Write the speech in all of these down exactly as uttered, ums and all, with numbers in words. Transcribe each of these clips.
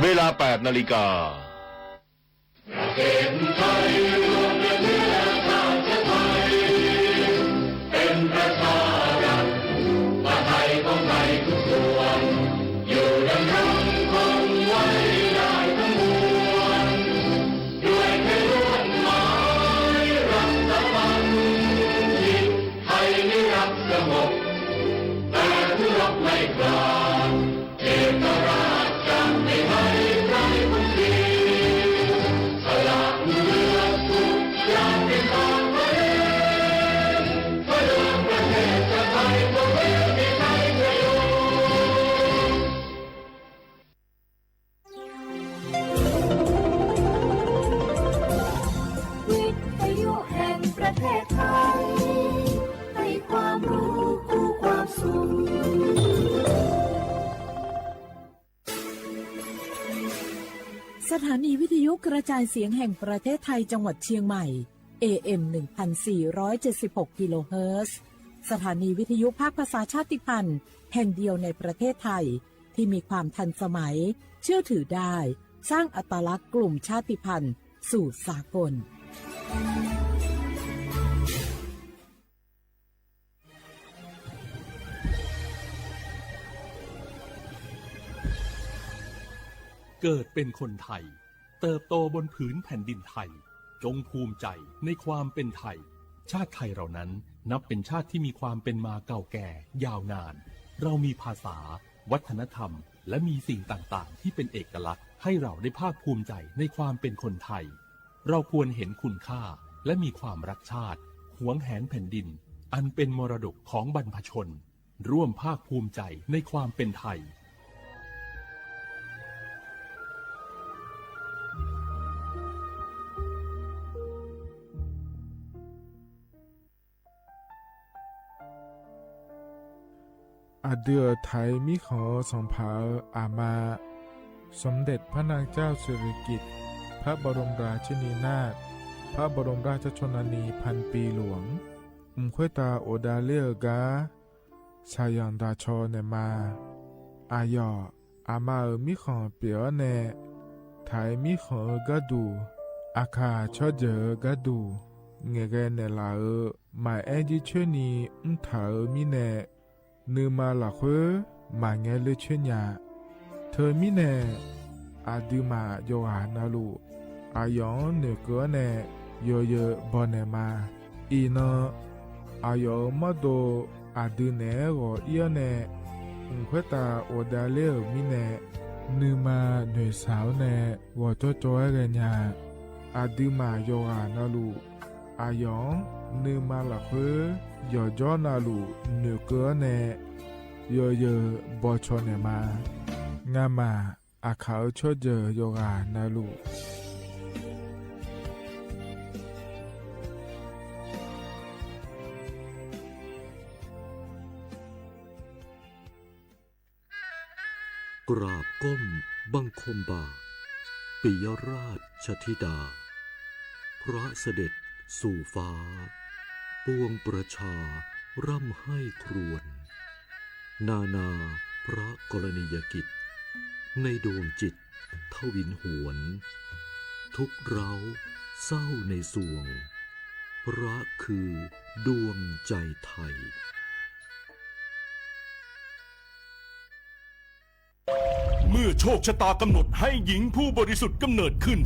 เวลา แปดนาฬิกา เป็นประชารัฐ ประไทยของไทยทุกส่วน อยู่ดำรงคงไว้ได้ทั้งมวล ด้วยเพื่อนร่วมหมายรักสามัคคี ไทยไม่รักสงบ แต่ทุรบไม่กล้า เอกราชจะไม่ให้ใครคงเสีย สละเลือดทุกอย่างเป็นทางเดิน เพื่อประเทศชาติไทยของเรามีชัยชโย วิทยุแห่งประเทศไทย ให้ความรู้คู่ความสุข สถานีวิทยุกระจายเสียงแห่งประเทศไทยจังหวัดเชียงใหม่ เอเอ็ม หนึ่งพันสี่ร้อยเจ็ดสิบหก กิโลเฮิรตซ์ สถานีวิทยุภาคภาษาชาติพันธุ์แห่งเดียวในประเทศไทย ที่มีความทันสมัย เชื่อถือได้ สร้างอัตลักษณ์กลุ่มชาติพันธุ์สู่สากล เกิดเป็นคนไทย เติบโตบนผืนแผ่นดินไทย จงภูมิใจในความเป็นไทย ชาติไทยเรานั้นนับเป็นชาติที่มีความเป็นมาเก่าแก่ยาวนาน เรามีภาษา วัฒนธรรม และมีสิ่งต่างๆ ที่เป็นเอกลักษณ์ ให้เราได้ภาคภูมิใจในความเป็นคนไทย เราควรเห็นคุณค่า และมีความรักชาติ หวงแหนแผ่นดิน อันเป็นมรดกของบรรพชน ร่วมภาคภูมิใจในความเป็นไทย Aqdui-euq Taiq mirkhanq-eu sanqpaq-euq aqma, สมเด็จพระนางเจ้าสิริกิติ์ พระบรมราชินีนาถ พระบรมราชชนนีพันปีหลวง mq khoertav ghofdav ler-eu gar shaqzanq daq caw naeqma. Aqyawf aqma-euq mirkhanq pyeuf-awr nae, Taiq mirkhanq-eu gharduq, Aqkaq tsawrjeuq-eu gharduq ngaeqghae naeqlaf-euq maqaer jircoer ni mrtaq-euq mirnae, nuima lafkhoer maqngae ler coer nya. Teumirnae, aqduimaf yawqghaq navluf, aqyawf-anr noeqkeuv-awr nae yawzeu baw naeqma. Iqnan, aqyawf-euq mawrdo aqdui naeq-aer ghawq ir-awr nae, mq khoertav ghofdav ler-euq mirnae, nuima noeqshaq-awr nae ghawqjawr cawv-aer ghaenya. Aqduimaf yawqghaq navluf, aqyawf-anr nuima lafkhoer yawqjawr navluf noeqkeuv-awr nae, yawzeu baw caw naeqma. Ngamaf Aqkaq-eu tsawrjeuq yawqghaq navluf, กราบก้มบังคมบาท ปิยราชธิดา พระเสด็จสู่ฟ้า ปวงประชาร่ำไห้ครวญ นานาพระกรณียกิจ ในดวงจิตทวินหวน ทุกข์ร้าวเศร้าในสรวง พระคือดวงใจไทย เมื่อโชคชะตากำหนดให้หญิงผู้บริสุทธิ์กำเนิดขึ้น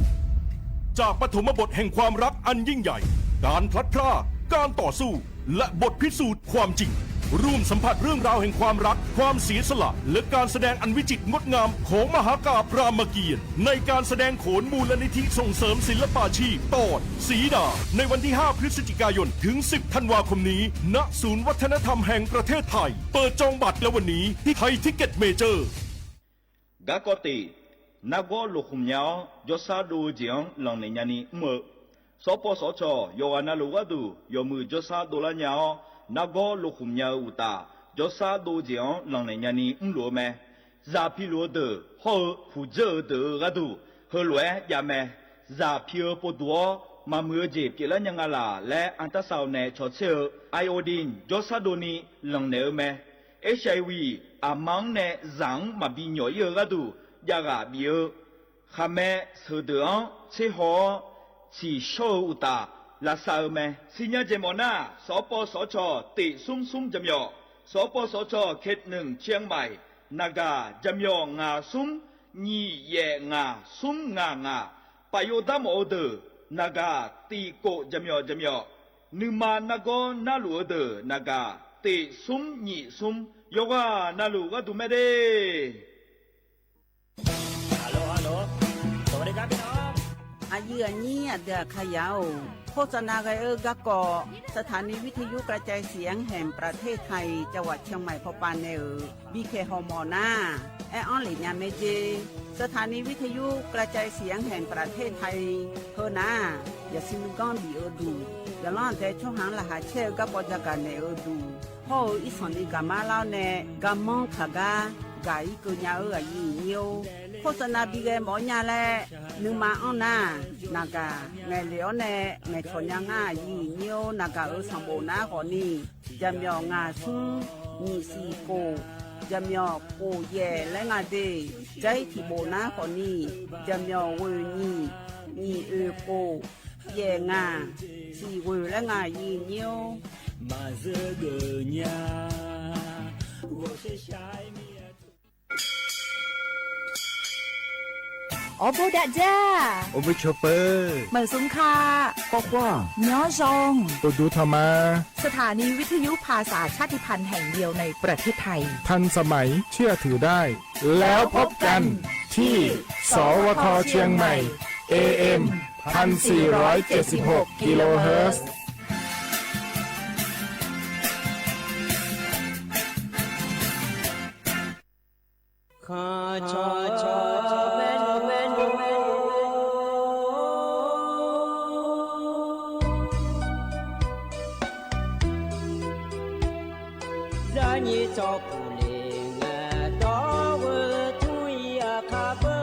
จากปฐมบทแห่งความรักอันยิ่งใหญ่ การพลัดพราก การต่อสู้ และบทพิสูจน์ความจริง ร่วมสัมผัสเรื่องราวแห่งความรัก ความเสียสละ และการแสดงอันวิจิตรงดงามของมหากาพย์รามเกียรติ์ ในการแสดงโขนมูลนิธิส่งเสริมศิลปาชีพ ตอน สีดา ในวันที่ ห้า พฤศจิกายน ถึง สิบ ธันวาคมนี้ ณ ศูนย์วัฒนธรรมแห่งประเทศไทย เปิดจองบัตรแล้ววันนี้ที่ไทยทิกเก็ตเมเจอร์ Garkawv tif, nargawr loqkhmq nya-awr, jawrshar dov-eu jeq-anr lanqnaeq nyani mr-eu, sawrpawv sawrcawq yawqghaq navluf gharduq yawmuiq jawrshar dovlar nya-awr, nargawr loqkhmq nya-eu uqtaf, jawrshar dov-eu jeq-anr lanqnaeq nyani mrluf-eu mae. Zaq piluf-eu deuq hawr-eu puqdzeur-eu deuq-euq gharduq heulof-aer jav mae. Zaq pi-eu povduq-awr maqmuiq-eu jeq pyeuflar nya nga laq laer artarsar-eu nae cawtser-eu iodine jawrshar dovni lanqnaeq-eu mae. Hiv, aqma-anr nae zaq-anr maqbi nyawq ir-eu gharduq javghaq bif-eu Khaqmae sheuqdeuq-anr tser haw-awr, tsiqshawr-eu uqtaf lavsav-eu mae. Sirnya jeq mawf nar, สปสช. teq smr smr jaqmyawf, สปสช. เขตหนึ่ง เชียงใหม่ naqgaq jaqmyawf ngaq smr nyiq yaef ngaq smr ngaq ngaq. Paf yov dar mawf-eu deuq naqgaq tiq kof jaqmyawf jaqmyawf. Nuima nargawr narluf-eu deuq naqgaq teq smr nyiq smr. Yawqghaq navluf gharduq mae de. Aqyuif aqnyir aqdui aqkaqyaq-or, โฆษณา ghae-eu garkawv สถานีวิทยุกระจายเสียงแห่งประเทศไทย จังหวัดเชียงใหม่ pawpav nae-euq bikhaeq hawmawf nar, aer-anr lef nya mae jer. สถานีวิทยุกระจายเสียงแห่งประเทศไทย heu nar, yaqsur nuiganr bif-eu duq, yaqlanr aqdae tsawrhaq-anr laqkhaq caer-eu garkawv jagaq naeq-eu duq, hawr-eu irsanq ni gaqmar lar-awr nae garmanr taqgar gaq-ir keuv nya-eu aqyuif aqnyir-or, โฆษณา bi ghae mawf-awr nya laer nuima anr nar, naqgaq ngaeqlef-awr nae ngaeqcawq nya ngar aqyuif aqnyir-or, naqgaq-euq sanqbof nar khawfni, jaqmyawf ngaq smr nyiq siq kof, jaqmyawf kof yaef laer nga de. Jar-ir tiq bof nar khawfni, jaqmyawf ghoeq nyiq, nyiq oeq kof, yaef ngaq, siq ghoeq laer nga aqyuif aqnyir-or. Maqzeur geuf nya, ghawqshaq shaq-aer mir-a. Awrbof dav jar. Awrbof cawq peuq. Meuq smq ka. Khawr khawr. Nyanr zaw. Uqduq tanq ma. สถานีวิทยุภาษาชาติพันธุ์แห่งเดียวในประเทศไทย ทันสมัย เชื่อถือได้ แล้วพบกันที่ สวท เชียงใหม่ เอเอ็ม พันสี่ร้อยเจ็ดสิบหก กิโลเฮิรตซ์ Zaqnyiq tsawrpuq le ngae dawr-eu tmr-ir aqkar beu.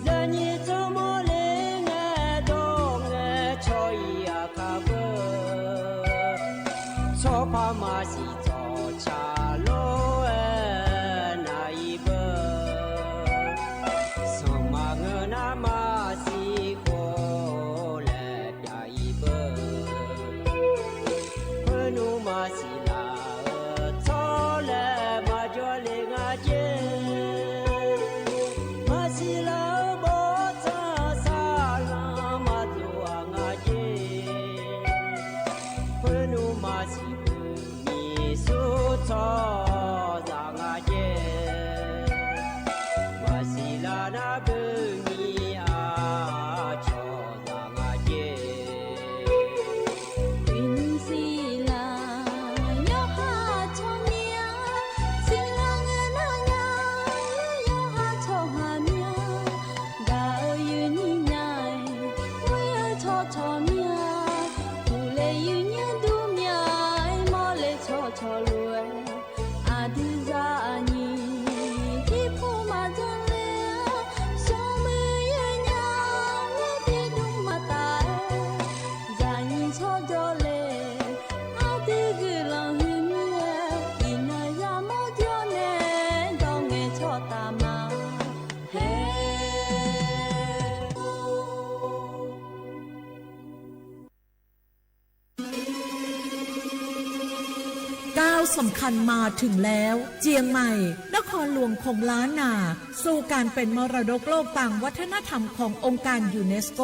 Zaqnyiq tsawrmawr le ngae dawr ngae cawr-ir aqkar beu. Tsawrpar maqsiq tsawrca lor-aer nav-ir beu. Sanqma ngeur nar maqsiq khof laer pyav-ir beu. Khoer nmr maqsiq laf-eu tsawrlaeq maqjawr le nga jer. Maqsiq laf-eu bawrtsanq saqlanq maqdov-aq nga jer. Khoer nmr maqsiq beu nyiq sur tsawrhaqzaq nga jer. Maqsiq laf nar beu nyiq aqcawq zaq nga jer. Uiqnymr siqlar yawqha tsawrmyanr, siqlar ngae nar nya yawqha tsawrhaq myanr. Gaq-eu yoeqnyir nya-aer ghoer-eu tsawrcawq myanr. Uqle yoeqnyir dur myanr-aer mawrle tsawrcawq lof-aer, aqdui zaqnyiq jirpov maqdzanr ler-a, smrmuiq yaer nya-aer tiqdmr maqtaf-aer, zaqnyiq tsawrjawr le, aqdui guiqlanq huiqmir-aer, iqnan yamawr jawr nae dawq ngaeqcawq taf ma. ก้าวสำคัญมาถึงแล้ว เจียงใหม่ นครหลวงของล้านนา สู่การเป็นมรดกโลกทางวัฒนธรรมขององค์การยูเนสโก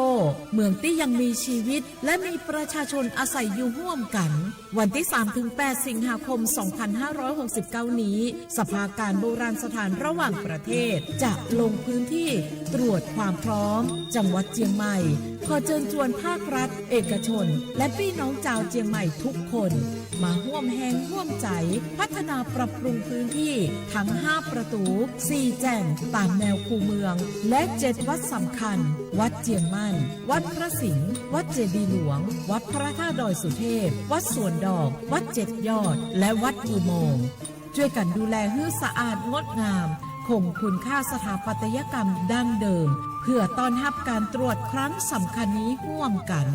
เหมืองตี้ยังมีชีวิต และมีประชาชนอาศัยอยู่ร่วมกัน วันที่สามถึงแปด สิงหาคม สองพันห้าร้อยหกสิบเก้า นี้ สภาการโบราณสถานระหว่างประเทศ จะลงพื้นที่ตรวจความพร้อม จังหวัดเจียงใหม่ ขอเชิญชวนภาครัฐ เอกชน และพี่น้องชาวเจียงใหม่ทุกคน มาร่วมแฮงร่วมใจ พัฒนาปรับปรุงพื้นที่ทั้งห้าประตู สี่แจ่ง ตามแนวคูเมือง และเจ็ดวัดสำคัญ วัดเจียงมั่น วัดพระสิงห์ วัดเจดีย์หลวง วัดพระธาตุดอยสุเทพ วัดสวนดอก วัดเจ็ดยอด และวัดอุโมงค์ ช่วยกันดูแลให้สะอาดงดงาม คงคุณค่าสถาปัตยกรรมดั้งเดิม เพื่อต้อนรับการตรวจครั้งสำคัญนี้ร่วมกัน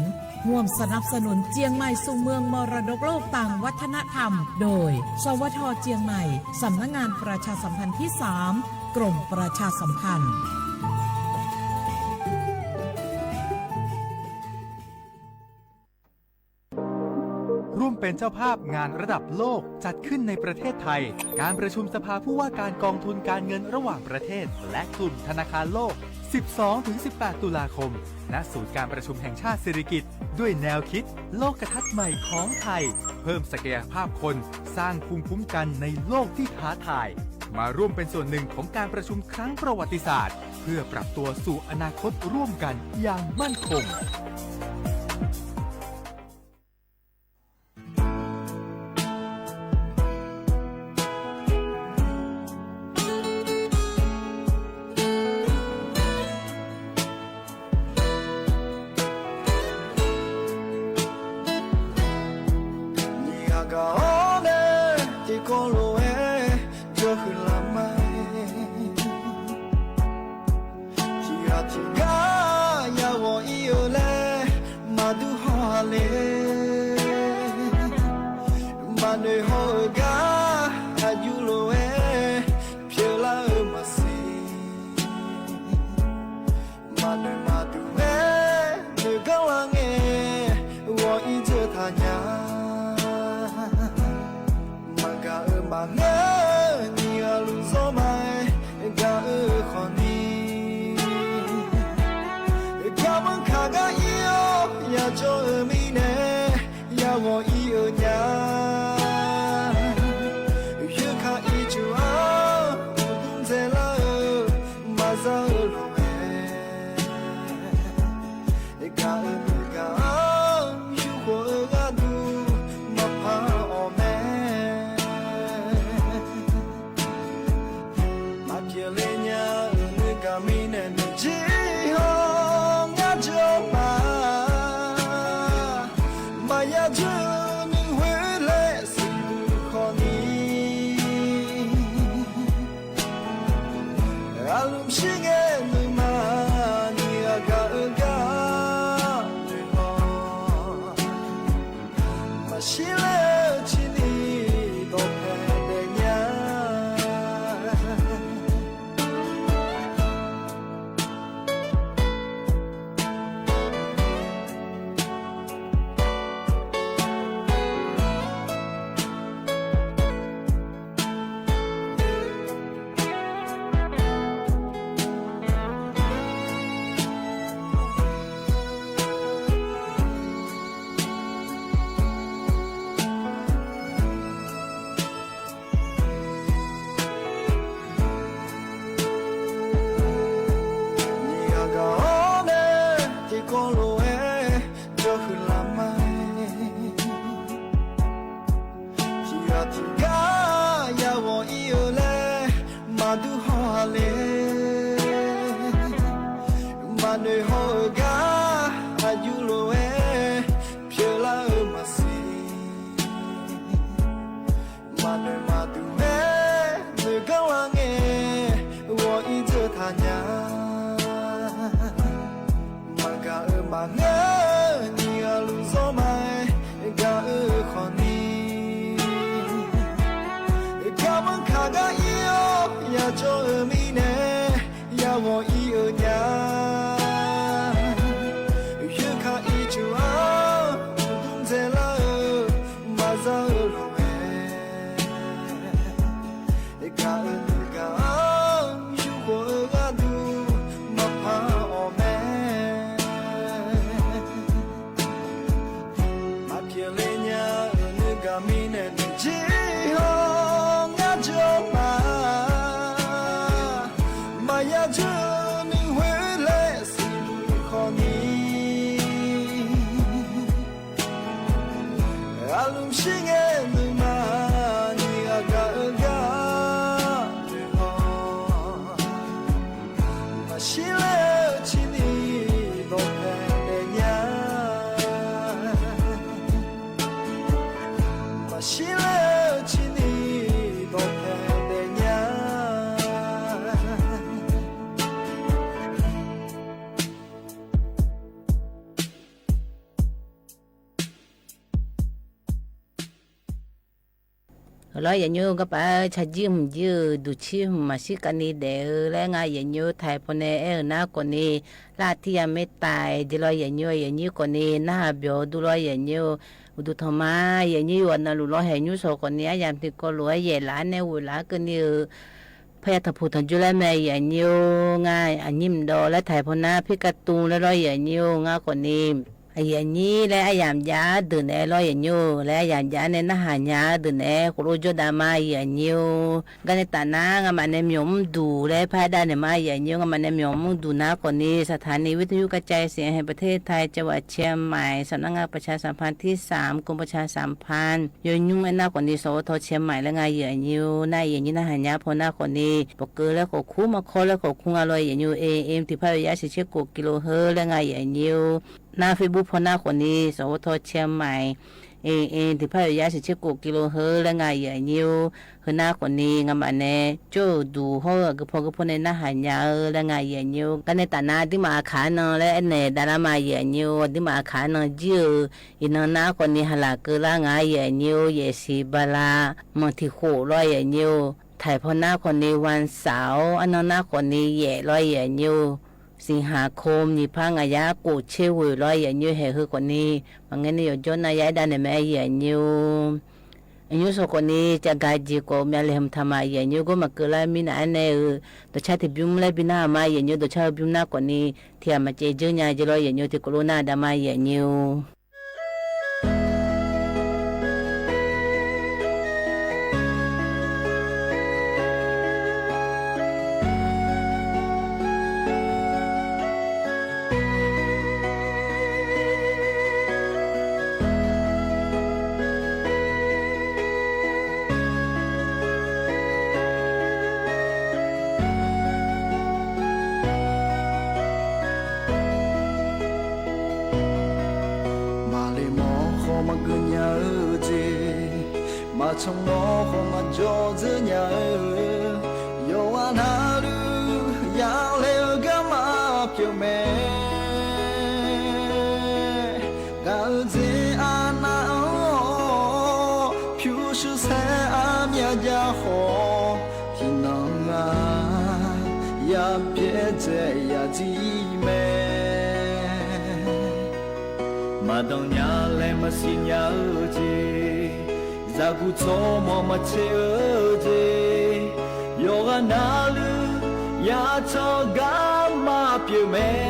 ร่วมสนับสนุนเจียงใหม่สู่เมืองมรดกโลกทางวัฒนธรรม โดย สวท เจียงใหม่ สำนักงานประชาสัมพันธ์ที่สาม กรมประชาสัมพันธ์ ร่วมเป็นเจ้าภาพงานระดับโลกจัดขึ้นในประเทศไทย การประชุมสภาผู้ว่าการกองทุนการเงินระหว่างประเทศ และกลุ่มธนาคารโลก สิบสองถึงสิบแปด ตุลาคม ณ ศูนย์การประชุมแห่งชาติสิริกิติ์ ด้วยแนวคิดโลกทัศน์ใหม่ของไทย เพิ่มศักยภาพคน สร้างภูมิคุ้มกันในโลกที่ท้าทาย มาร่วมเป็นส่วนหนึ่งของการประชุมครั้งประวัติศาสตร์ เพื่อปรับตัวสู่อนาคตร่วมกันอย่างมั่นคง Nyiq ghaq gaq-awr nae tiqkawv lof-aer jawrhuiq laf ma. Tiq ghaq tiq gar ya ghawq ir-eu laer maqdur haw-a le. Maqnoeq haw-eu gar aqyuif lof-aer pyeuflar-eu maqsiq. Maqnoeq maqduq ghaer noeq ganr lar ngae, ghawq ir dzeur taq nya. Maqgaq-eu maqngeur nyiq ghaq luf zawr ma-aer gaq-eu khawf ni, garmanr kaq gar ir-awr yajawr-eu mirnae, ya ghawq ir-eu nya. Yoerkaq ircuf-anr uqdmr dzaelar-eu maqza-eu lof-aer, gaq-eu nuigaq-anr yurkhof-eu gharduq maqpar-awq mae. Maqpyeuf le nya-euq nuigaq mirnae nuijir-awr ngar jawr ma. Maqya jawr-eu nuighoer laer siqduq khawf ni, aqlmq shir ngae nuima nyiq ghaq gaq-eu gar noeq-awr, maqshir ler-eu ciqni dawqpae daef nya. Nyiq ghaq gaq-awr nae tiqkawv lof-aer jawrhuiq laf ma. Tiq ghaq tiq gar ya ghawq ir-eu laer maqdur haw-a le. Maqnoeq haw-eu gar aqyuif lof-aer pyeuflar-eu maqsiq. Maqnoeq maqduq-aer noeq ganr lar ngae, ghawq ir dzeur taq nya. Maqgaq-eu maqngeur nyiq ghaq luf zawr ma-aer gaq-eu khawf ni, garmanr kaq gar ir-awr yajawr-eu mirnae, ya ghawq ir-eu nya. Yoerkaq ircuf-anr uqdmr dzaelar-eu maqza-eu lof-aer, gaq-eu nuigaq-anr yurkhof-eu gharduq maqpar-awq mae. Maqpyeuf le nya-euq nuigaq mirnae nuijir-awr ngar jawr ma. Maqya jawr-eu nuighoer laer siqduq khawf ni, aqlmq shir ngae nuima nyiq ghaq gaq-eu gar noeq-awr, maqshir ler-eu ciqni dawqpae daef nya. Maqshir ler-eu ciqni dawqpae daef nya. Lawr yaeqnymr garpaf-aer tsaqjir hmq jir-euq duqcir hmq maqshir kavni daef-eu laer nga yaeqnymr taiq pawnae aer-euq nar khawfni, lar tirya maertav jeq lawr yaeqnymr yaeqnyir khawfni narhaq byawq-eu dur lawr yaeqnymr-eu, uqduq tanqma yaeqnymr yawqghaq navluf lawr haeq nymr shawq khawfni aryamq tiqkawv lof-aer yaeqlaf-aer nae ghoeqlaf-aer keuvni-eu, parya taqpuq tanqjoe laer mae yaeqnymr-or. Ngar aqnyir mqdawv laer taiq pawnar pirkav tuv laer lawr yaeqnymr-or. Ngar khawfni aqyuif aqnyir laer aryamq jav-aer deuq naeq-aer lawr yaeqnymr-or laer aryamq jav-aer nae narhaq nya-aer deuq naeq-aer khoflor jawrdav ma yaeqnymr-or. Garnae tafnar ngamaf nae myawq mrduq laer par-aer dav naeq ma yaeqnymr-or. Ngamaf nae myawq mrduq nar khawfni สถานีวิทยุกระจายเสียงแห่งประเทศไทย จังหวัดเชียงใหม่ สำนักงานประชาสัมพันธ์ที่สาม กรมประชาสัมพันธ์ yawnymr aernar khawfni สวท. เชียงใหม่ laer nga yaeqnymr-or. Nar yaeqnyir narhaq nya pawnar khawfni bawqkeuv laer khawf kur, markawr laer khawf kur nga lawr yaeqnymr-or. AM tiqpar oeq yar shiqtser khof กิโลเฮิรตซ์ laer nga yaeqnyymr-or. Nar Facebook pawnar khawfni สวท. เชียงใหม่ AM tiqpar oeq yar shiqtser khof กิโลเฮิรตซ์ laer nga yaeqnyymr-or. Heunar khawfni ngamaf nae jawr-euq duq hawr-eu aqgeu paw geu paw nae narhaq nya-eu laer nga yaeqnyymr-or. Garnae tafnar aqdirmaf aqkaq-anr nan laer aernaeq davlar ma yaeqnyymr-or. Aqdirmaf aqkaq-anr nan jir-eu iqnan nar khawfni haqlaq keuvlar nga yaeqnyymr-or. Yaeqsiq bala manq tiq khof lawr yaeqnyymr-or. Taiq pawnar khawfni วันเสาร์-or, arnan nar khawfni yaef lawr yaeqnyymr-or. สิงหาคม nyiq par ngaq yar khof tser ghoeq lawr yaeqnyymr haeq heu khawfni maqngae ni yawqjawr nav ya-aer dav naeq mae yaeqnyymr-or. Aqnymr shawq khawfni cavgaq jeq khawf-eu myavlaeq hmq taq ma yaeqnyymr-or. Gawr maqkeuv lar mirnae aernaeq-eu dawqcar tiqbymr laer bi nar-aq ma yaeqnyymr-or. Dawqcar heu bymr nar khawfni tiq ghaq maqcaev dzeur nya jeq lawr yaeqnyymr-or. Tiqkawv lof nar aqda ma yaeqnyymr-or. Maqle mawr khawf maqgeu nya-eu jeq, maqcan mawr khawf maqjawr dzeur nya-eu, yawqghaq navluf yalaeq-eu garma pyeuf mae. Gaq-eu jeq aqnav-anr-awr, pyurshuir saer armyav jav khawf, tiqnan-aq, ya pyaer dzae ya jir mae. Maqdanq nya laer maqsiq nya-eu jeq, zaqguq tsawrmawq maqtser-eu jeq, yawqghaq navluf yacan garma pyeuf mae.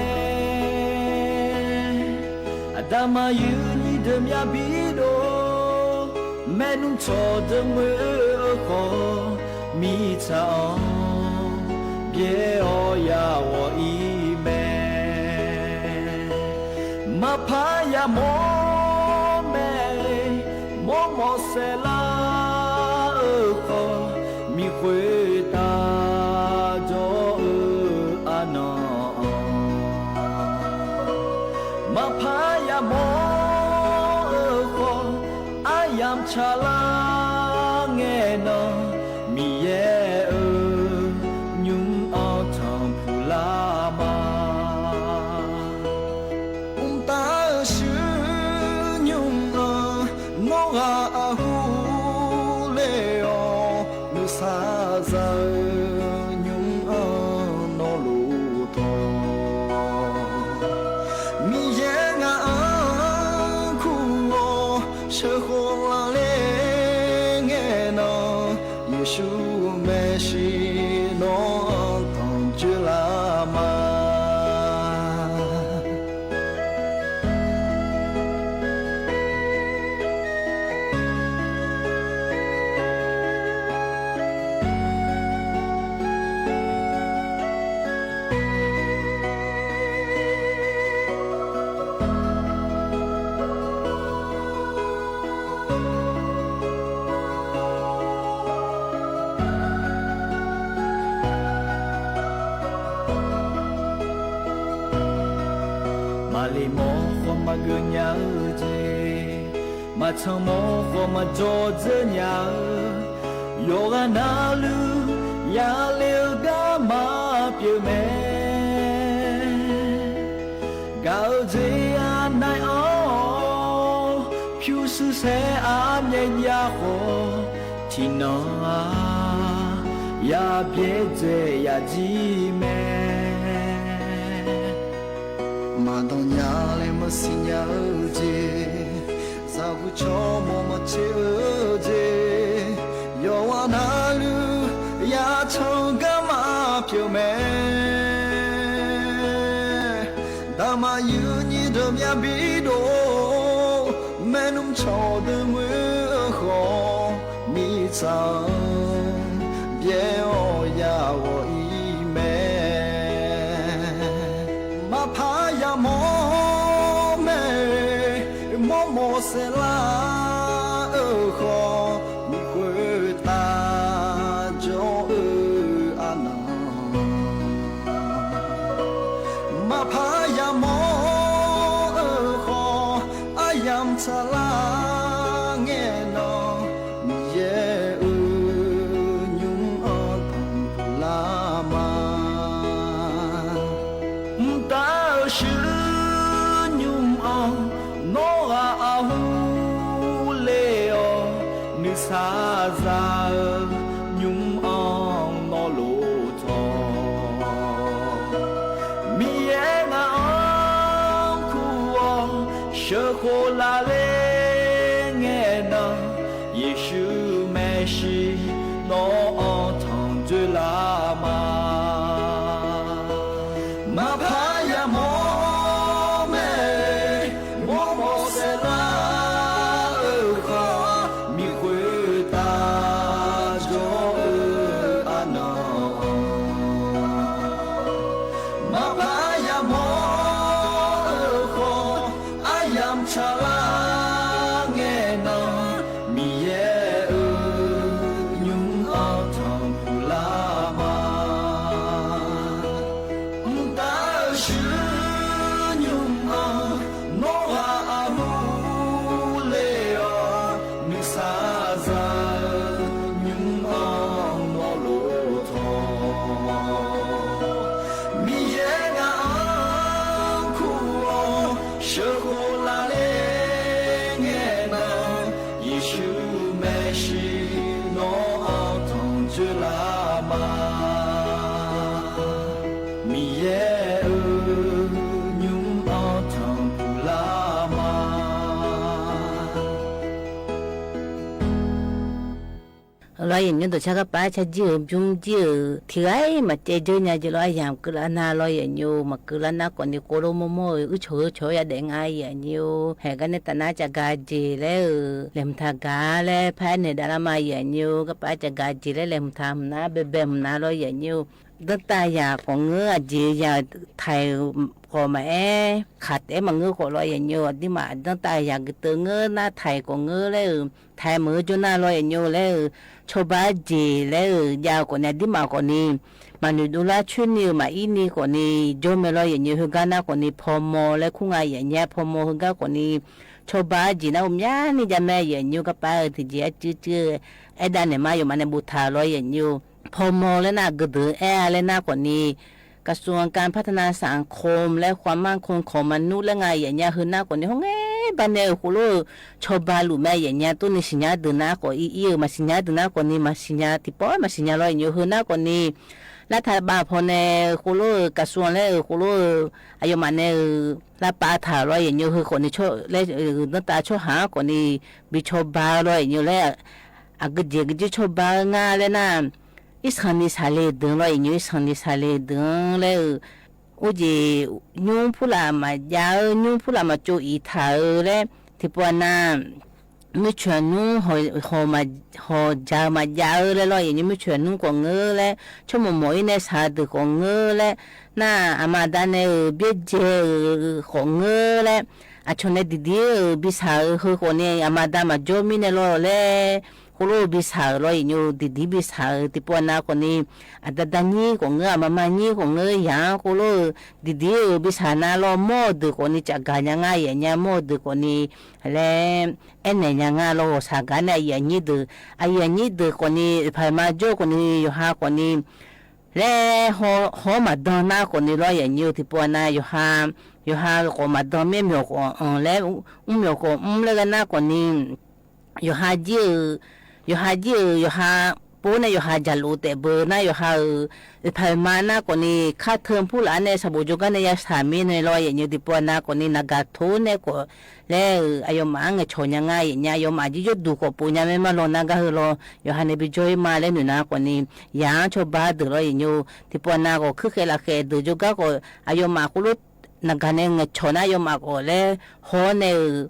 Aqda maqyuif nyiq deuq myav bi dov, maernmr tsawq deuq ngoer-eu khawf, mirtsaq-anr byaer-awr ya ghawq-ir mae. Maqpar yamawr mae, mawrmawf saeqlar-eu khawf, miq khoertav jawr-eu arnan-anr, maqpar yamawr-eu khawf, aryamq tsaqlar ngae nan, Miqyaer-euq nymr-anr tanqpuq lar ma. Mqtav-euq shuir nymr-anr nawr ghaq aqhu ler-awr, nuisar za-eu nymr-anr nawr lof tawq. Miqyaer ngaq-anr kur-awr sheuqkhof lar ler ngae nan, Yeqsur maeqshi nawr-anr tanqjoe lar ma. Maqle mawr khawf maqgeu nya-eu jeq, maqcan mawr khawf maqjawr dzeur nya-eu, yawqghaq navluf yale-eu garma pyeuf mae. Gaq-eu jeq aqnav-anr-awr, pyurshuir saer armyav jav khawf, Iqnan-aq, yabyaerdzae yajir mae. Maqdanq nya laer maqsiq nya-eu jeq, zaqguq cawmawf maqtser-eu jeq, yawqghaq navluf yacan garma pyeuf mae. Daqmaqyuif nyiq deuq myav bi dov, maernmr cawqdeuq ngoer-eu khawf, mirtsaq-anr byaer-awr ya ghawq-ir mae. Maqpar yamawr mae, mawrmawf saerlar-eu khawf, mq khoertav jawr-eu arnan. Maqpar yamawr-eu khawf, aryamq tsaqlar ngae nan, Miqyaer-euq nymr-anr tanqpuq lar ma. Mqtav-euq shuir nymr-anr nawr ghaq aqhur le-awr, nuisar za-eu nymr-anr nawr lof tawq. Miqyaer ngaq-anr kur-awr sheuqkhof laf ler ngae nan, Yeqsur maeqshi nawr-anr tanq dzoerlar ma. Maqpar yamawr mae, mawrmawf saerlar-eu khawf, mq khoertav jawr-eu arnan. Maqpar yamawr-eu khawf, aryamq tsaqlar ngae nan, Miqyaer-euq nymr-anr tanqpuq lar ma. Mqtav-euq shuir nymr-anr nawr ghaq aqhur le-awr, nuisar za-eu nymr-anr nawr lof tawq. Miqyaer ngaq-anr kur-awr sheuqkhof laf ler ngae nan, Yeqsur maeqshi nawr-anr tanq dzoerlar ma. Miqyaer-euq nymr-anr tanqpuq lar ma. Lawr, yawqnymr dawqcar garpav-aer carjir-euq bymr jir-euq tiq ghaq-iq maqcaev dzeur nya jeq lawr. Aryamq keuvlar nar lawr, yawqnymr maqkeuvlar nar khawfni kov lof mawrmawr-euq uircawq gheurcawq-aer yadaef nga, yawqnymr haeq gar nae taf nar cavgaq jeq laer-euq laeqhmq taq gaq laer paraer naeq dav lar ma, yawqnymr garpav-aer cavgaq jeq laer laeqhmq taq hmq nar baebae hmq nar lawr, yawqnymr danrtav yaq khawf ngeur, aqjeq yaq taiq-euq khawf maqaer, kaq taef-aer maqngeur khawf lawr, yawqnymr aqdirmaf danrtav yaq guiqteuv ngeur nar taiq khawf ngeur laer-euq, taiq meuq-eu jawr nar lawr, yawqnymr laer-euq cawba-aer jeq laer-euq jav-eu khawfni aqdirmaf khawfni maqnoeq dovlar coerni-eu maqir ni khawfni jawr mae lawr, yawqnymr heugar nar khawfni pawmaw laer kur nga, yawqnymr pawmaw heugar khawfni cawba-aer jeq nar ghawqmyani jav mae, yawqnymr garpav-euq tiqjeq-aer cuivcuiv-eu aerdav naeq ma, yawqmaf nae boftaq lawr, yawqnymr pawmaw laer nar aqgeu deuq-eu aer-a laer nar khawfni กระทรวงการพัฒนาสังคมและความมั่นคงของมนุษย์ laer nga, yawqnymr heu nar khawfni hawr ngae banae-euq khoerlof-eu cawba luf mae, yawqnymr tov ni siqnya deuq nar khawf ir ir-eu, maqsiqnya deuq nar khawfni maqsiqnya tiqpawf-aer maqsiqnya lawr, yawqnymr heu nar khawfni lartaq bav pawnae khoerlof-eu กระทรวง laer-euq khoerlof-eu aqyawfmaf nae-euq lavpav taq lawr, yawqnymr heu khawfni laer-euq danrtav tsawrhaq-anr khawfni bi cawba lawr, yawqnymr laer aqgeujeq guiqjeq cawba-eu nga laer nar, irsanq ni saqle deuq lawr, yawqnymr irsanq ni saqle deuq-anr laer-euq urjeq nymr purlaf maqjav-eu, nymr purlaf maqtsov iq taq-eu laer tiqpov-a nar, mircoeq nymr hawq ja-eu maqjav-eu laer lawr, yawqnymr mircoeq nymr khawf ngeur laer, tsawrmawq mawq-ir nae shaq-eu deuq khawf ngeur laer, nar aqma aqda nae-euq byaerdzae-euq khawf ngeur laer, aqcawq nae diqdir-euq bi shaq-euq heu khawfni aqma aqda maqjawr mirnae lawr laer, khoerlof-eu bi shaq-euq lawr, yawqnymr diqdir bi shaq-euq tiqpov-a nar khawfni aqda daqnyir khawf ngeur, aqma maqnyir khawf ngeur, yaq-anr khoerlof-eu diqdir-euq bi shaq nar lawr, mawr-eu deuq khawfni cafgaq nya ngar, yawqnymr mawr-eu deuq khawfni laer aernaeq nya ngar lawr, ghawqshaq gar nae aqyuif aqnyir deuq, aqyuif aqnyir deuq khawfni oeqpaq ma jawr khawfni yawqha khawfni laer haw-awr maqdan nar khawfni lawr, yawqnymr-eu tiqpov-a nar yawqha, yawqha khawf maqdan, myawq khawf anq laer, mrmyawq khawf mr laer ghae nar khawfni yawqha jir-euq yawqha jir-euq yawqha pov nae yawqha jaqlof taef beu nar yawqha-euq oeqpaq oeqma nar khawfni kar teu purlaf-anr nae sanqbof jawrgar nae yashaq mirnae lawr yaeqnyoe tiqpov nav khawfni naqgaq tor nae khawf laer-euq aqyawfmaf-anr ngaeqcawq nya nga yaeqnya aqyawfmaf jir jawrduq khawf pov nya mae ma lawr nar gar heu lawr yawqha nae bijawr-ir ma laer noeq nar khawfni yaq-anr cawba deuq lawr yaeqnyoe tiqpov nav khawf kuirkhaeq lafkhaeq deuq jawrgar khawf aqyawfmaf khoerlof naqgaq nae ngaeqcawq nar aqyawfmaf khawf laer haw-awr nae-euq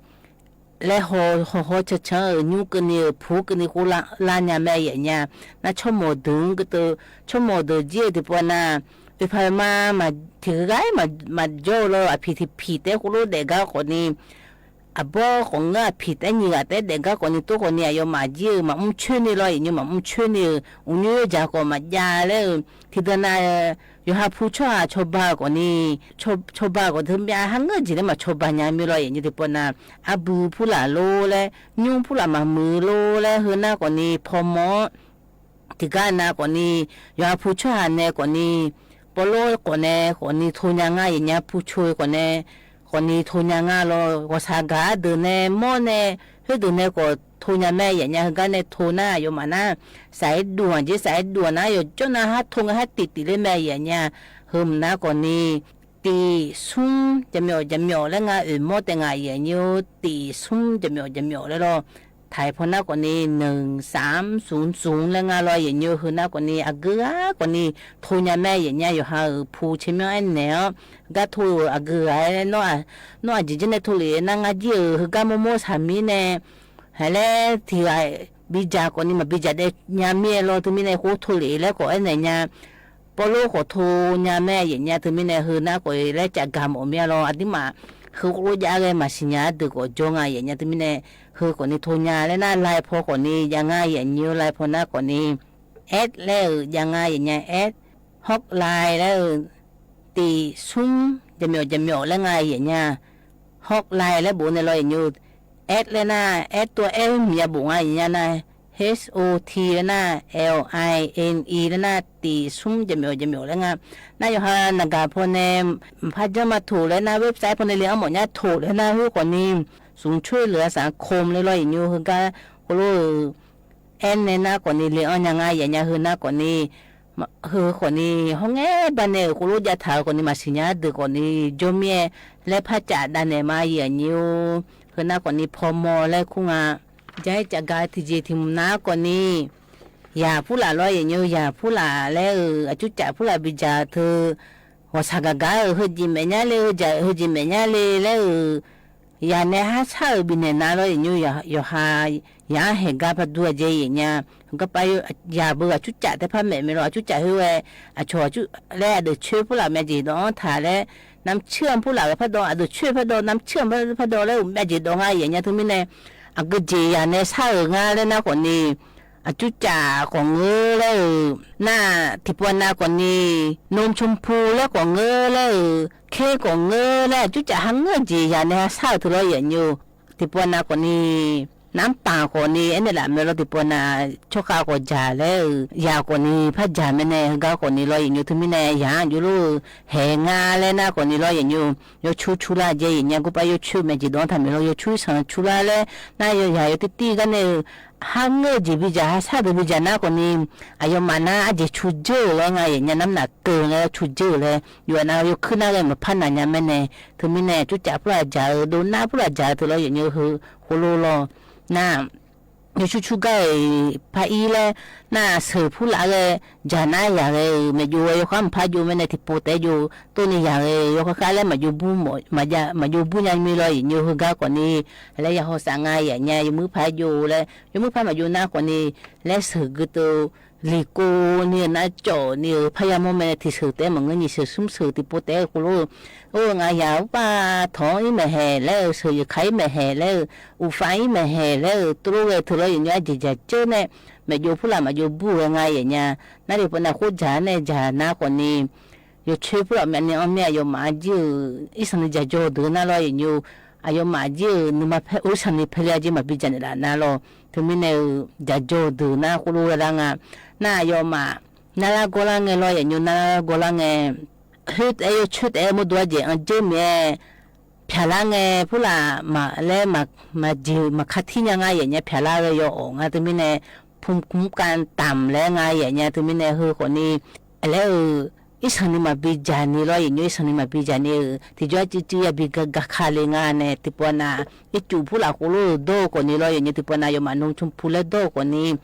laer haw haw haw cancan-euq nymr keuvni-euq puq keuvni khoer lar nya mae yaeqnya. Nar tsawrmawq deuq-anr geutev tsawrmawq deuq jir-eu tiqpov nav oeqpaq oeqma tiq ghaq-aer maqjawr-eu lawr aqpiq tiqpiq taef-aer khoerlof daef gar khawfni aqbawr khawf ngeur aqpiq taef-aer nyiq ghaq taef-aer daef gar khawfni tov khawfni aqyawfmaf jir-eu maqmr coer ni lawr yaeqnyoe maqmr coer ni-euq uqnyoer jaq khawf maqjav laer-euq tiqdeuq nav yawqha pu tsawrhaq cawba-eu khawfni cawba-eu khawf teu myav har ngeur jeq laer maqcawba nya mir lawr yaeqnyoe tiqpov nav arbui purlaf lor laer nymr purlaf maqmuiq lor laer heu nar khawfni pawmawr-anr tiqgar nav khawfni yawqha pu tsawrhaq nae khawfni pawlor khawf nae khawfni tov nya nga yaeqnya pu coe khawf nae khawfni tov nya nga lawr ghawqshaq gaq-a deuq nae mawr nae khoerdeuq nae khawf tov nya mae yaeqnya heugar nae tov nar aqyawfmaf nar saf-aer duv-aq jeq saf-aer duv-aq nar yawqjawr nav har tov nga har tiqtiq ler mae yaeqnya heu mq nar khawfni tiq smr jaqmyawf jaqmyawf laer nga oeq mawr taef nga yaeqnyoe tiq smr jaqmyawf jaqmyawf laer lawr taq-iq paw nar khawfni neu saf mr zmq zmq laer nga lawr yaeqnyoe heu nar khawfni aqgeu ghaq khawfni tov nya mae yaeqnya yawqha-euq pu tsermyanr aernaeq-awr gar tov-euq aqgeu ghaq-aer laer nawr aqjeq janr nae tov lef nar ngar jir-euq heugar mawrmawr saqmir nae haq laer tiq ghaq bidzaq khawfni maqbidzaq daef nya mir-aer lawr teumirnae khoer tov lef laer khawf aernaeq nya pawlor khawf tov nya mae yaeqnya teumirnae heu nar khawf laer cafgaq mawf mir-a lawr aqduimaf heu khoerlof jav ghae maqsiq nya ardeuq khawf jawr nga yaeqnya teumirnae heu khawfni tov nya laer nar lai paw khawfni jav nga yaeqnyoe lai paw nar khawfni aer laer-euq jav nga yaeqnya aer hawrlai laer-eu tiq smr jaqmyawf jaqmyawf laer nga yaeqnya hawrlai laer bof nae lawr yaeqnyoe aer laer nar aer tov aer mq ya bof nga yaeqnya nar hot laer nar line laer nar tiq smr jaqmyawf jaqmyawf laer nga nar yawqha naqgaq paw nae mqpar janr ma toq laer nar website paw nae le-anr mawf nya toq laer nar khoer khawfni smq coer leuq-a saq-anr kom laer lawr yaeqnyoe heugar khoerlof-eu aer nae nar khawfni le-anr nya nga yaeqnya heu nar khawfni heu khawfni hawr ngaer bar nae-euq khoerlof jav taq-eu khawfni maqsiq nya ardeuq khawfni jawr mir-aer laer par caf dav naeq ma yaeqnyoe heu nar khawfni pawmaw laer kur nga. Jaq-aer cafgaq tiqjeq tiq mq nar khawfni yaq purlaf lawr yaeqnyoe yaq purlaf laer-euq aqcurcaf purlaf bidzaq teu ghawqshaq gaqgaq-euq heujeq maeq nya le heujeq maeq nya le laer-euq yaq nae har shar-euq bifnaeq nar lawr yaeqnyoe yawqha yaq-anr haeq gar par dur-a jeq yaeqnya. Garpav yaq beu aqcurcaf taef par maeq mae lawr aqcurcaf khoer ghae aqcawq laer aqdeuq coer purlaf myav jeq dawv-anr taq laer namr cuir-anr purlaf ghae par dawv aqdeuq coer par dawv namr cuir-anr par dawv laer-euq myav jeq dawv nga yaeqnya teumirnae aqgeujeq yaq nae shar-euq ngar laer nar khawfni aqcurcaf khawf ngeur laer-euq nar tiqpov nav khawfni nom cawmpu laer khawf ngeur laer-euq ker khawf ngeur laer aqcurcaf har ngeur-eu jeq yaq nae shar-euq teu lawr yaeqnyoe tiqpov nav khawfni namr paq khawfni aernaeq laf mae lawr tiqpov nav tsawrkhav khawf jaq laer-euq yaq khawfni par jaq mae nae heugar khawfni lawr yaeqnyoe teumirnae yaq-anr jov lof-eu haeq nga laer nar khawfni lawr yaeqnyoe yawcur cur lar jeq yaeqnya garpav yawcur mae jeq dawv-anr taq mae lawr yawcur sanq cur lar laer nar yawyaq yawtir tir gar nae-eu har ngeur-eu jeq bidzaq har shar deuq bidzaq nar khawfni aqyawfmaf nar arjeq cu dzeur-euq lawr nga yaeqnya namr naf keuv nga yawcu dzeur-euq laer yawqha nav yawkuir nar ghae maqpar naq nya mae nae teumirnae aqcurcaf purlaf jaq-eu dovnar purlaf jaq-eu teu lawr yaeqnyoe heu khoerlof lawr nar yawcur cur gar-euq par ir laer nar sheuq purlaf ghae jaq nar yaq ghae-euq maeqjov ghae yawkhar maqpar jov mae nae tiqpov taef-aer jov tov ni yaq ghae yawkhar khar laer maqjov bur maqjov bur nya mir lawr yaeqnyoe heugar khawfni laer ya haw saf nga yaeqnya yawmuir par jov laer yawmuir par maqjov nar khawfni laer sheuq gui teu liqkov ni-euq nar cawv ni-euq parya mawr mae nae tiqsheuq taef-aer maqngeur nyiq sheuq smr sheuq tiqpov taef-aer khoerlof-eu or-eu ngaq yaq urpav tawq-anr ir maeqhaeq laer-euq sheuq yeuq ka ir maeqhaeq laer-euq uqfav ir maeqhaeq laer-euq tov lof ghae teu lawr yaeqnyoe arjeq jaq dzeur nae maeqjov purlaf maqjov bur ghae nga yaeqnya nar tiqpov nav khoer jaq-ar nae jaq nar khawfni yawcoer purlaf myavni-anr mir aqyawfmaf arjir-euq irsanq ni jaq jawr-eu deuq nar lawr yaeqnyoe aqyawfmaf arjir-euq nuima paer or irsanq ni paerle arjir maqbi jaq naeqlaf nar lawr teumirnae-euq jaq jawr-eu deuq nar khoerlof ghae lar nga nar aqyawfmaf narlar gawrlar ngae lawr yaeqnyoe narlar gawrlar ngae khoer taef-aer yawcoer taef-aer mawrdo arjeq anr dzeur maeq-aer pyaqlar ngae purlaf maqlaer maqjeq maqka tir nya nga yaeqnya pyaqlar ghae yaw awq nga teumirnae พงศ์คุ้มกันต่ำ laer nga yaef nya. Teumirnae heu khawfni, laer-euq, irsanq ni maqbi jaq ni lawr yaef nymr, irsanq ni maqbi jaq ni-euq tiqjawr arcuiv cuiv yabi ga ga ka le nga nae tiqpov nav, ircuf purlaf khoerlof-euq dawr-eu khawfni lawr yaef nymr, tiqpov nav yawmaf nmr cmr pu laer dawr-eu khawfni,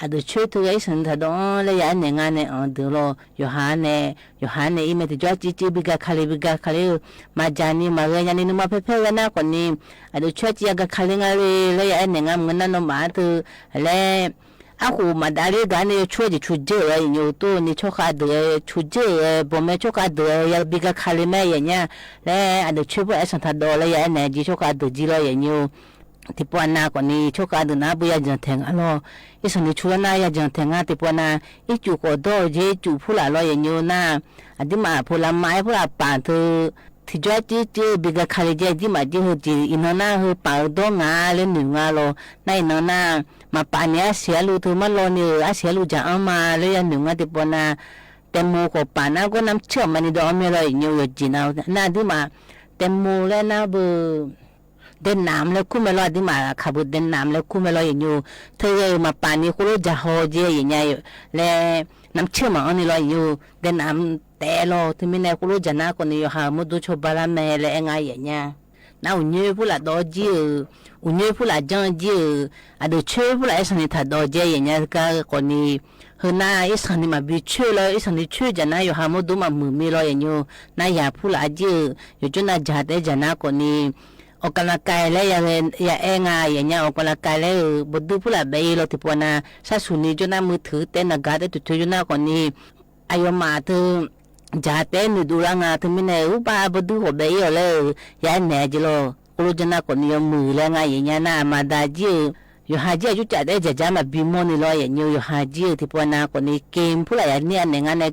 aqdui coer teu ghae irsanq ni taqdawv-anr laer ya aernaeq nga nae anq deuq lawr, yawqha nae, yawqha nae ir mae tiqjawr arcuiv cuiv bi ga ka le bi ga ka ler-eu, maqjaq ni maqghae nya ni nuima paer paer ghae nar khawfni, aqdui coer arcuiv ya ga ka le nga le laer ya aernaeq nga maqngeur nar nawmaf-anr teu, laer, arkhof maqdav ler gar nae yawcoer jeq cu dzeur-euq-aer yaef nymr, tov ni tsawrkhav deuq-aer cu dzeur-euq-aer bawq mae, tsawrkhav deuq-aer yabi ga ka le mae yaef nya. Laer aqdui coer purlaf irsanq taqdawv laer ya aernaeq jir tsawrkhav deuq jir lawr yaef nymr. Tiqpov nav khawfni tsawrkhav deuq nar beu ya janq taeq nga lawr. Irsanq ni cu lar nar ya janq taeq nga tiqpov nav, ircuf khawf dawr-eu jeq ircuf purlaf lawr yaef nymr nar, aqdirmaf pov lavma-aer purlaf paf teu, tiqjawr arcuiv cuiv bi ga ka le jae, aqdirmaf jir heujeq iqnan nar heu paf-eu dawr nga laer noeq nga lawr. Nar iqnan nar, maqpaf ni arsiq arluv teu marlawv ni-euq arsiq arluv jaq-anr ma laer ya noeq nga tiqpov nav, แตงโม khawf paf nar gawr nar mr coer aqma ni dawv-anr mae lawr yaef nymr, yawqjeq nav nar aqdirmaf แตงโม laer nar beu แดนน้ำ laer kur mae lawr, aqdirmaf kaq beu แดนน้ำ laer kur mae lawr yaef nymr. Teughae-euq maqpaf ni khoerlof jaq haw jae yaef nya laer, nar mr coer maqanr ni lawr yaef nymr, แดนน้ำ taef lawr. Teumirnae khoerlof jaq nar khawfni yawqha-euq mawrdo cawba lar mae laer aer nga yaef nya. Nar uqnyoer purlaf dawv jir-euq, uqnyoer purlaf janr jir-euq, aqdui coer purlaf irsanq ni taqdawv jae yaef nya gar khawfni, heu nar irsanq ni maqbi coer lawr, irsanq ni coer jaq nar yawqha mawrdo maqmuiq mir lawr yaef nymr. Nar yaq purlaf jir-euq yawqjawr nav jaq taef-aer jaq nar khawfni, awqgavlaqkav laer ya aer nga yaef nya. Awqgavlaqkav laer-euq bawqdui purlaf baef-ir lawr tiqpov nav, sharsuq ni jawr nar muiq teuq taef naqgaq taef toeq toeq jawr nar khawfni, aqyawfmaf teu jaq taef-aer noeqdov lar nga. Teumirnae-euq urbav bawqdui khawf baef-ir-awq laer-euq ya aernaeq-a jeq lawr. Khoerlof jawr nar khawfni yawmuiq laer nga yaef nya nar, aqma da jir-euq yawqha jir aqjox caf taef-aer jaq jar maqbi mawr ni lawr yaef nymr. Yawqha jir-euq tiqpov nav khawfni เกม purlaf ya nir-a naeq nga nae,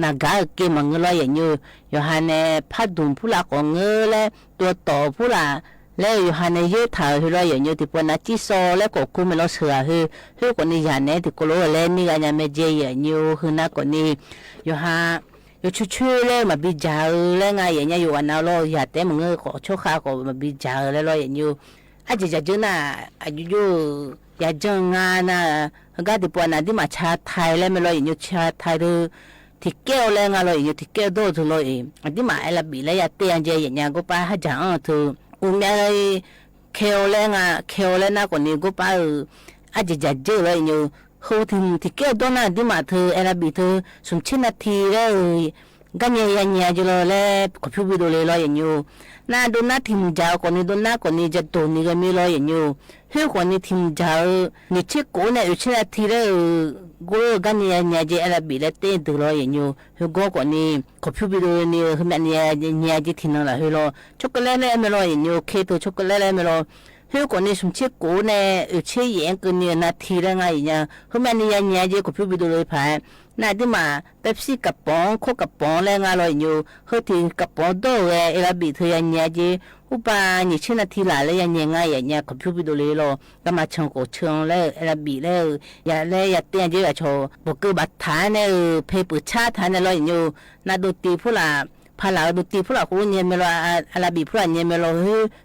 naqgaq-euq เกม maqngeur lawr yaef nymr. Yawqha nae พัดลม purlaf khawf ngeur laer, tov tawf purlaf laer-euq yawqha nae yaertaq-euq heu lawr yaef nymr. Tiqpov nav จิ๊กซอว์ laer khawf kur mae lawr sheuqghaq heu, khoer khawfni yaq naeq-aer tiqkawv lof-aer laer nir ghae nya mae jae yaef nymr. Heu nar khawfni yawqha yawcoer coer laer-eu maqbi jaq-eu laer nga yaef nya. Yawqghaq nav lawr yaq taef-aer maqngeur khawf tsawrkhav khawf maqbi jaq-eu laer lawr yaef nymr. Arjeq jaq dzeur nar, aqjox jox-euq yajanr nga nar, heugar tiqpov nav aqdirmaf ชาไทย laer mae lawr yaef nymr. ชาไทย teu tiqkaer-awr laer nga lawr yaef nymr, tiqkaer-awr dawr-eu teu lawr-eq. Aqdirmaf อาราบิก laer ya taef-a jae yaef nya. Gawrpar harjaq-anr-eu teu uqmyav-aer kae-awr laer nga, kae-awr laer nar khawfni gawrpar-euq arjeq jaq dzeur-eu lawr yaef nymr. Heu tiq tiqkaer-awr dawr nar aqdirmaf teu อาราบิก teu smq tser nav ti laer-eu garnyae ya nyae-a jeq lawr laer คอมพิวเตอร์ bi dovle lawr yaef nymr. Nar dovnar tiq hmq jaq-eu khawfni dovnar khawfni jadov ni ghae mir lawr yaef nymr. Khoer khawfni tiq hmq jaq-eu nyiq tser kof nae oeq tser nav ti laer-euq gor-eu garnyae ya nyae-a jeq อาราบิก laer taef deuq lawr yaef nymr. Khoergar khawfni คอมพิวเตอร์ bi dovle ni-eu heumyav ni ya nyae-a jeq tiqnan lafkhoer lawr ช็อกโกแลต laer aer mae lawr yaef nymr. Kae teu ช็อกโกแลต laer mae lawr. Khoer khawfni smq tser kof nae oeq tser yaef-anr keuvni-eu nav ti laer nga yaef nya. Heumyav ni ya nyae-a jeq คอมพิวเตอร์ bi dovle paq-aer nar aqdirmaf เป๊ปซี่ kaqpawf-anr โค้ก kaqpawf-anr laer nga lawr yaef nymr. Heu tiq kaqpawf-anr dawr-euq ghae อาราบิก teu ya nyae-a jeq, urbav nyiq tser nav ti laf laer ya nyae nga yaef nya. คอมพิวเตอร์ bi dovle lawr garma can khawf ceuq-anr laer-eu อาราบิก laer-eu ya laer ya taef-a jeq aqcawq bawqkeuv baftaq-aer nae-euq pae peuq car taq-aer nae lawr yaef nymr. Nar dovtiv purlaf paqlaf-eu dovtiv purlaf khoerlof nyae mae lawr, อาราบิก purlaf nyae mae lawr,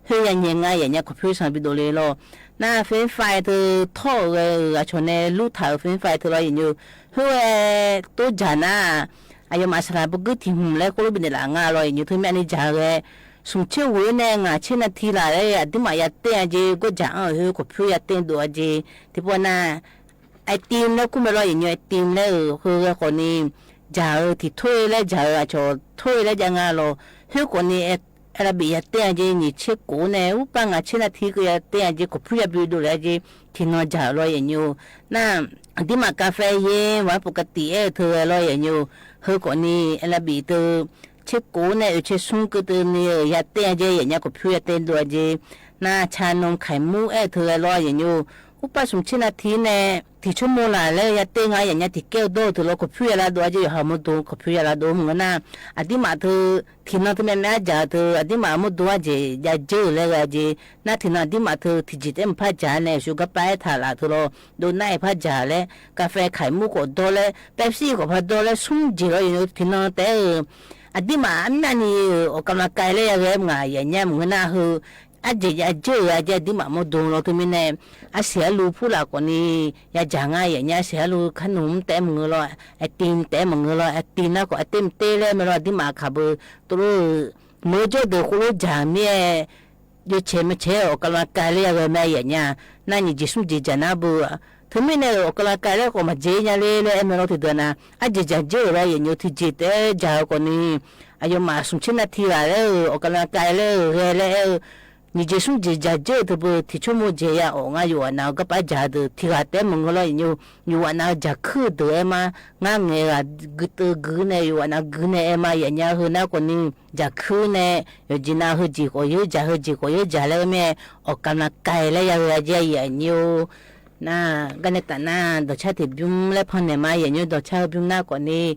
khoer ya nyae nga yaef nya. คอมพิวเตอร์ bi dovle lawr. Nar เฟรนช์ฟราย teu tawr-euq ghae-euq aqcawq nae lurtaq-euq เฟรนช์ฟราย teu lawr yaef nymr. Khoer-aer tov jaq nar, aqyawfmaf saqlaq bawrgeur tiq hmq laer khoerlof bifnaeq laf nga lawr yaef nymr. Teumyav ni jaq-eu ghae smq tser ghoeq-eu nae ngaq tser nav ti laf laer aqdirmaf ya taef-a jeq gawr jaq-anr-euq khoer คอมพิวเตอร์ ya taef dov-a jeq. Tiqpov nav ไอติม laer kur mae lawr yaef nymr. ไอติม laer-euq heu ghae khawfni jaq-eu tiq tor-ir laer jaq-eu aqcawq tor-ir laer jav nga lawr. Khoer khawfni อาราบิก ya taef-a jeq nyiq tser kof nae urbav ngaq tser nav ti keuv ya taef-a jeq คอมพิวเตอร์ ya bi dovle-a jeq tiqnan jaq-euq lawr yaef nymr. Nar aqdirmaf กาแฟเย็น หวานปกติ aer-eu teu ghae lawr yaef nymr. Heu khawfni อาราบิก teu tser kof nae oeq tser smr keuv teu ni-euq ya taef-a jeq yaef nya. คอมพิวเตอร์ ya taef dov-a jeq nar ชานมไข่มุก aer-eu teu ghae lawr yaef nymr. Urbav smq tser nav ti nae tiq tsawrmawr laf laer ya taef nga yaef nya. Tiqkaer-eu dawr-eu teu lawr คอมพิวเตอร์ ya lar dov-a jeq, yawqha mawrdo คอมพิวเตอร์ ya lar dov maqngeur nar, aqdirmaf teu tiqnan teumyav myav-aer jaq-eu teu aqdirmaf mawrdo-a jeq jav dzeur-euq laer ghae jeq nar, tiqnan aqdirmaf teu tiqjeq taef maqpar jaq nae aqsur garpav aertaq laf teu lawr dovnar-iq par jaq laer, กาแฟ ไข่มุก khawf dawr laer, เป๊ปซี่ khawf par dawr laer smr jeq lawr yaef nymr. Tiqnan taef-aer-euq aqdirmaf armyavni-euq awqkavlaqkav laer ya ghae-aer ngaq yaef nya maqngeur nar heu Arjeq jav dzeur-euq aqjeq aqduimaf mawrdo lawr. Teumirnae arsiq arluv purlaf khawfni yadzaq ngar yaf nya. Arsiq arluv karnmq mr taef-aer maqngeur lawr, aertiv taef-aer maqngeur lawr. Aertiv nar khawf aertiv mqter laer mae lawr. Aqduimaf kaq beu tov lor-eu meuq-eu jawrdeuq khoerlof dzaq mir-aer, jov caeq maqcaeq-aer awqkavlar kav laer yaghae mae yaf nya. Nar nyiq jeq smr jeq dzaq nar beu-aq, teumirnae-euq awqkavlar kav laer khawf maqjeq nya ler laer aer mae lawr. Teudeuq nar arjeq dzaq dzeur-euq lawr yaf nymr-eu tiqjeq taef-aer dzaq-eu khawfni aqyawfmaf smq tser nar tiq ghaq laer-euq awqkavlar kav laer-euq ghae laer aer-eu nyiq jeq smr jeq dzaq dzeur-eu teubeu tiqcawr mawr jeq ya awq. Ngar yawqghaq nav-eu garpar dzaq-eu deuq tiq ghaq taef-aer maqngeur lawr yaf nymr-eu. Yawqghaq nav-eu dzaq kuir-eu deuq-aer ma. Ngar ngaeq ghaq gui teuv gui nae yawqghaq nav gui nae aer ma yaf nya. Heu nar khawfni dzaq kuir nae yawqjeq nav heujeq khawf yeur dzaq heujeq khawf yeur dzaq laer ghae mir-aer awqkavlar kav laer yaghae aqjeq yaf nymr-eu. Nar garnae taf nar dawqcar tiqbymr laer pannaeq ma yaf nymr-eu. Dawqcar heubymr nar khawfni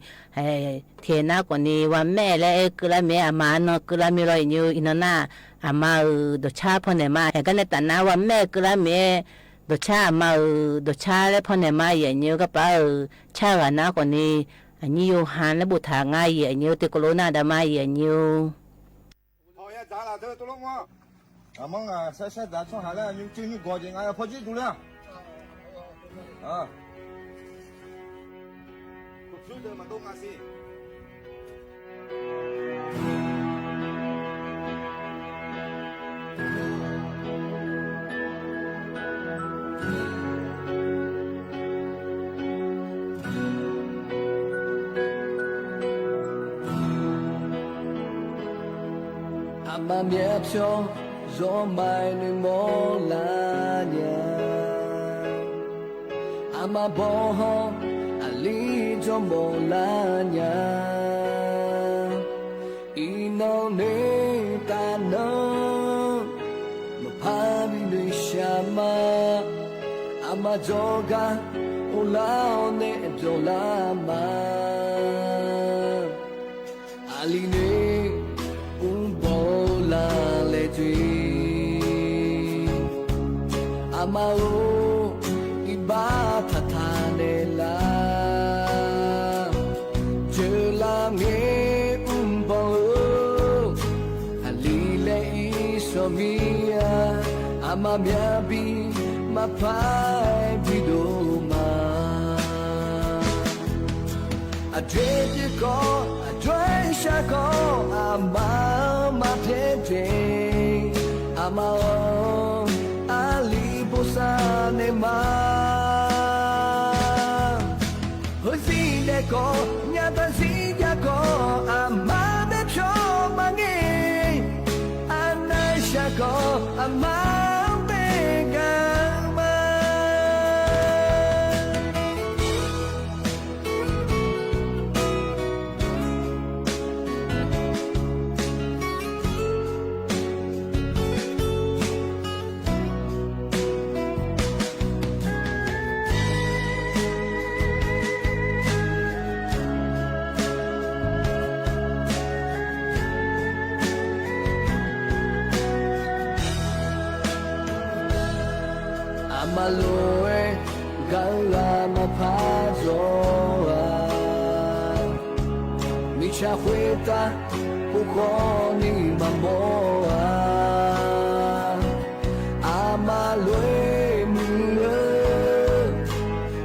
tiq nar khawfni wamaer laer aer keuvlar mir-aer aqma arnan keuvlar mir lawr yaf nymr-eu. Iqnan nar aqma-euq dawqcar pannaeq ma. Garnae taf nar wamaer keuvlar mir-aer dawqcar aqma-euq dawqcar laer pannaeq ma yaf nymr-eu. Garpar-euq car ghaq nar khawfni aqnyir yawha laer boftaq ngar yaf nymr-eu. Tiqkawv lof nar daq ma yaf nymr-eu. Aqmanr ngaq sharshar dzaq tsawrhaq laer nymr cuiv nymr gawq jeq nga ya pawjir duq ler-a. Aqma myavpyawr zawmar-aer noeqmawr lar nya. Aqma bawqhaw aqli jawrmawf lar nya. Iqnan noeqtaf nan maqpar bi noeqshaq ma. Aqma jawrgar uvlar-awr nae byawq lar ma. Aqli noeq mrbawr-eu la laer dzoer. Aqma-or, iqbax taqtaq naeq lar. Jeuqlar ngae mrbawr-eu, aqli laer irshawq mir-a. Aqma myavbi maqpar-aer bidov ma. Aqjox-aer pyeuf khawf, aqjox-aer shar khawf, aqma-anr maqpyaer pyaeq. Aqma-awr, aqli bosav naeq ma. Heuzir daef khawf, nyataq zir jav khawf, aqma-anr daefpyawr ma ngae. Arnav shar khawf, aqma-anr daef gar ma. Aqma lof-aer gaq-eu ghaq maqpar dzawr-a. Mirtsaq khoertav pov khawf ni maqmawr-a. Aqma lof-aer muiq-eu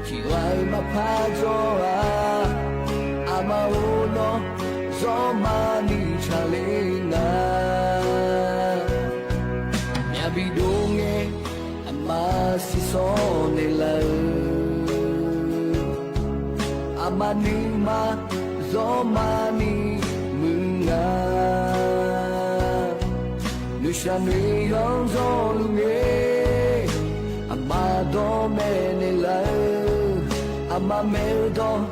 tiq ghaq-eu maqpar dzawr-a. Aqma-or, nawr zawr maqni tsaqler nga. Myavbi dov ngae, aqma siqsawr naeqlaf-eu, aqma nuima zawr maqni muiq nga. Noeqshaq noeq-anr zawrluf ngae, aqma dawr maeqnaeq laf-eu, aqma maeq-eu dawq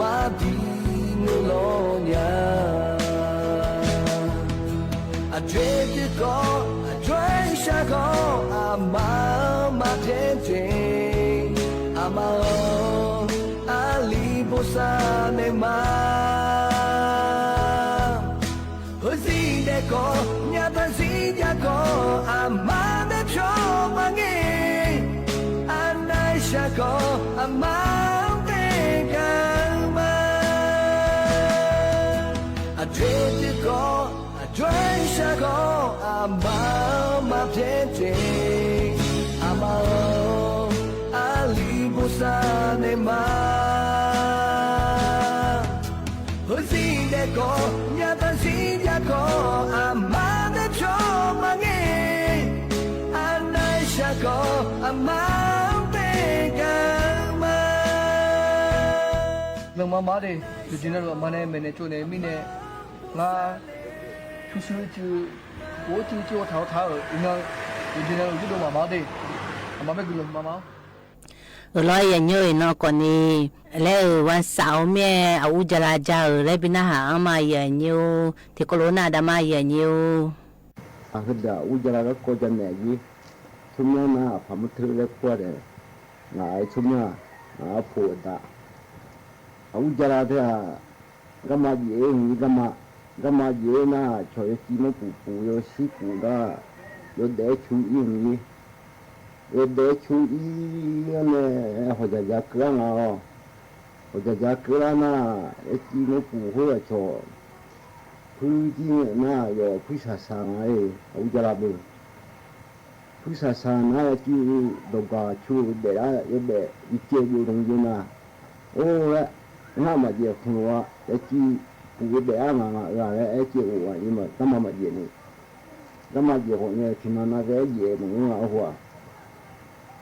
maqbi ngeur lawr nya. Aqjox-aer pyeuf khawf, aqjox-aer shar khawf, aqma-anr maqpyaer pyaeq. Aqma-awr, aqli bosav naeq ma. Heuzir daef khawf, nyataq zir jav khawf, aqma-anr daefpyawr ma ngae. Arnav shar khawf, aqma-anr daef gar ma. Aqjox-aer pyeuf khawf, aqjox-aer shar khawf, aqma-anr ma Dzaeq dzaeq, aqma-or, aqli bosav naeq ma. Heuzir daef khawf, nyataq zir jav khawf, aqma nae pyawr maqngae. Arnav shaq khawf, aqma-anr taeq gaq-eu ma. Lanqma ma de, yawqjeq navluf aqma nae maeqnaeq tsovnaeq mirnae, ngar pyurshuir cuiv, khof-aer cuiv cuiv-awr taq-awr taq-euq iqnan, yawqjeq navluf yurdov maqma-awr de, aqma maer guiqlanq maqma-awr. Euq lawr, yaqnymr-euq iqnan khawfni laer-euq วันเสาร์ mir-aer, aqur jala ja-euq laer bi narhaq-anr ma, yaqnyir-or. Tiqkawv lof nar daqma, yaqnyir-or. Aqheudeuq aqur jala garkawv janaeq-a jir, tsawrmyanr nar aqpaq mur teu laer kur-a daef, ngaq-aer tsawrmyanr-aq, ngaq-aer poq-eu da. Aqur jala teu-aq, garma jeq-aer hmq-ir garma, garma jeq-aer nar cawq yawciv mawrpuf puf yawshir puf gar, yawdaef-aer cu-ir hmq-ir. Yawdaef-aer cu-ir-anr nae hawqjaq jaq keuv-ar nga-awq. Hawqjaq jaq keuv lar nar, yawciv mawrpuf khoer aqcawq puir jir ngae nar, yawf puir shaq shaq nga-aer, aqur jala beu. Puir shaq shaq nar, yawciv dawqgaq cu-eu daeflar yawdaef bi caev byov dmq jeq nar, or laer, ngar maqjaef khmq lof-a, yawciv puf-eu daef-ar ngaq ngaq-eu-aq laer aer caev of-aq, garma maqjaef ni. Garma jaef khawf ngae tiqnan nav ghae-aer jaef maqngeur nga-awr hu-aq.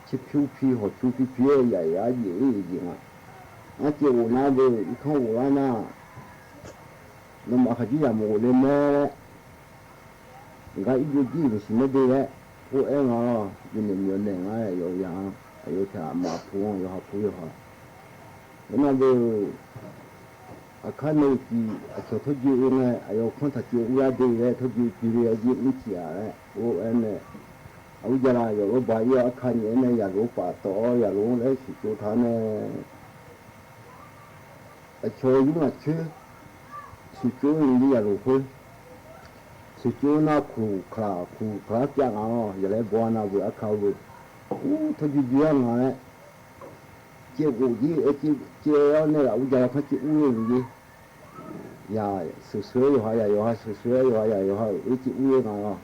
Tserpyur pi hawqpyur pi pi-aer yaf yaf-aer jaef-ir jeq nga. Ngar caev of nar beu, irkanr of lar nar, nawmaf khaqdzerzaq maqghof le mae laer, ngar ir byov jir-euq maqsiq maer de laer, or aer nga-awr, yawnaeq myawf naeq nga-aer yawf ya-anr aqyawf taq aqma pu-anr yawqha pu yawqha. Aernar beu, aqkar nae uqcif aqcawq tawrjoe-eu ngae, aqyawf kanr taq caev ur lar de laer tawrjoe joe le-aer jir mr ciq-aq laer or aer nae, aqur jala yawf lawrbaq ir-awr, arka nyaef-aer nae yaqlof paf tawf-awr, yaqlof-anr laer sheuqtsov taq-awr nae, aqcawq yur ngaq coer sheuqtsov-ir ni yaqlof khoer sheuqtsov nar, kuq kaqlaq kuq kaqlar pyav nga-awr, yaqlaer baw-a nav beu, arka-eu beu, ur tawrjoe joe-ar nga laer, caev of jir-aer caev-awr nae aqur jala kanr caev ur-eu jeq. Yaq sheuqsheuq-aer yawqha, yaq yawqha sheuqsheuq-aer yawqha, yaq yawqha-euq oer caev ur-eu nga-awr.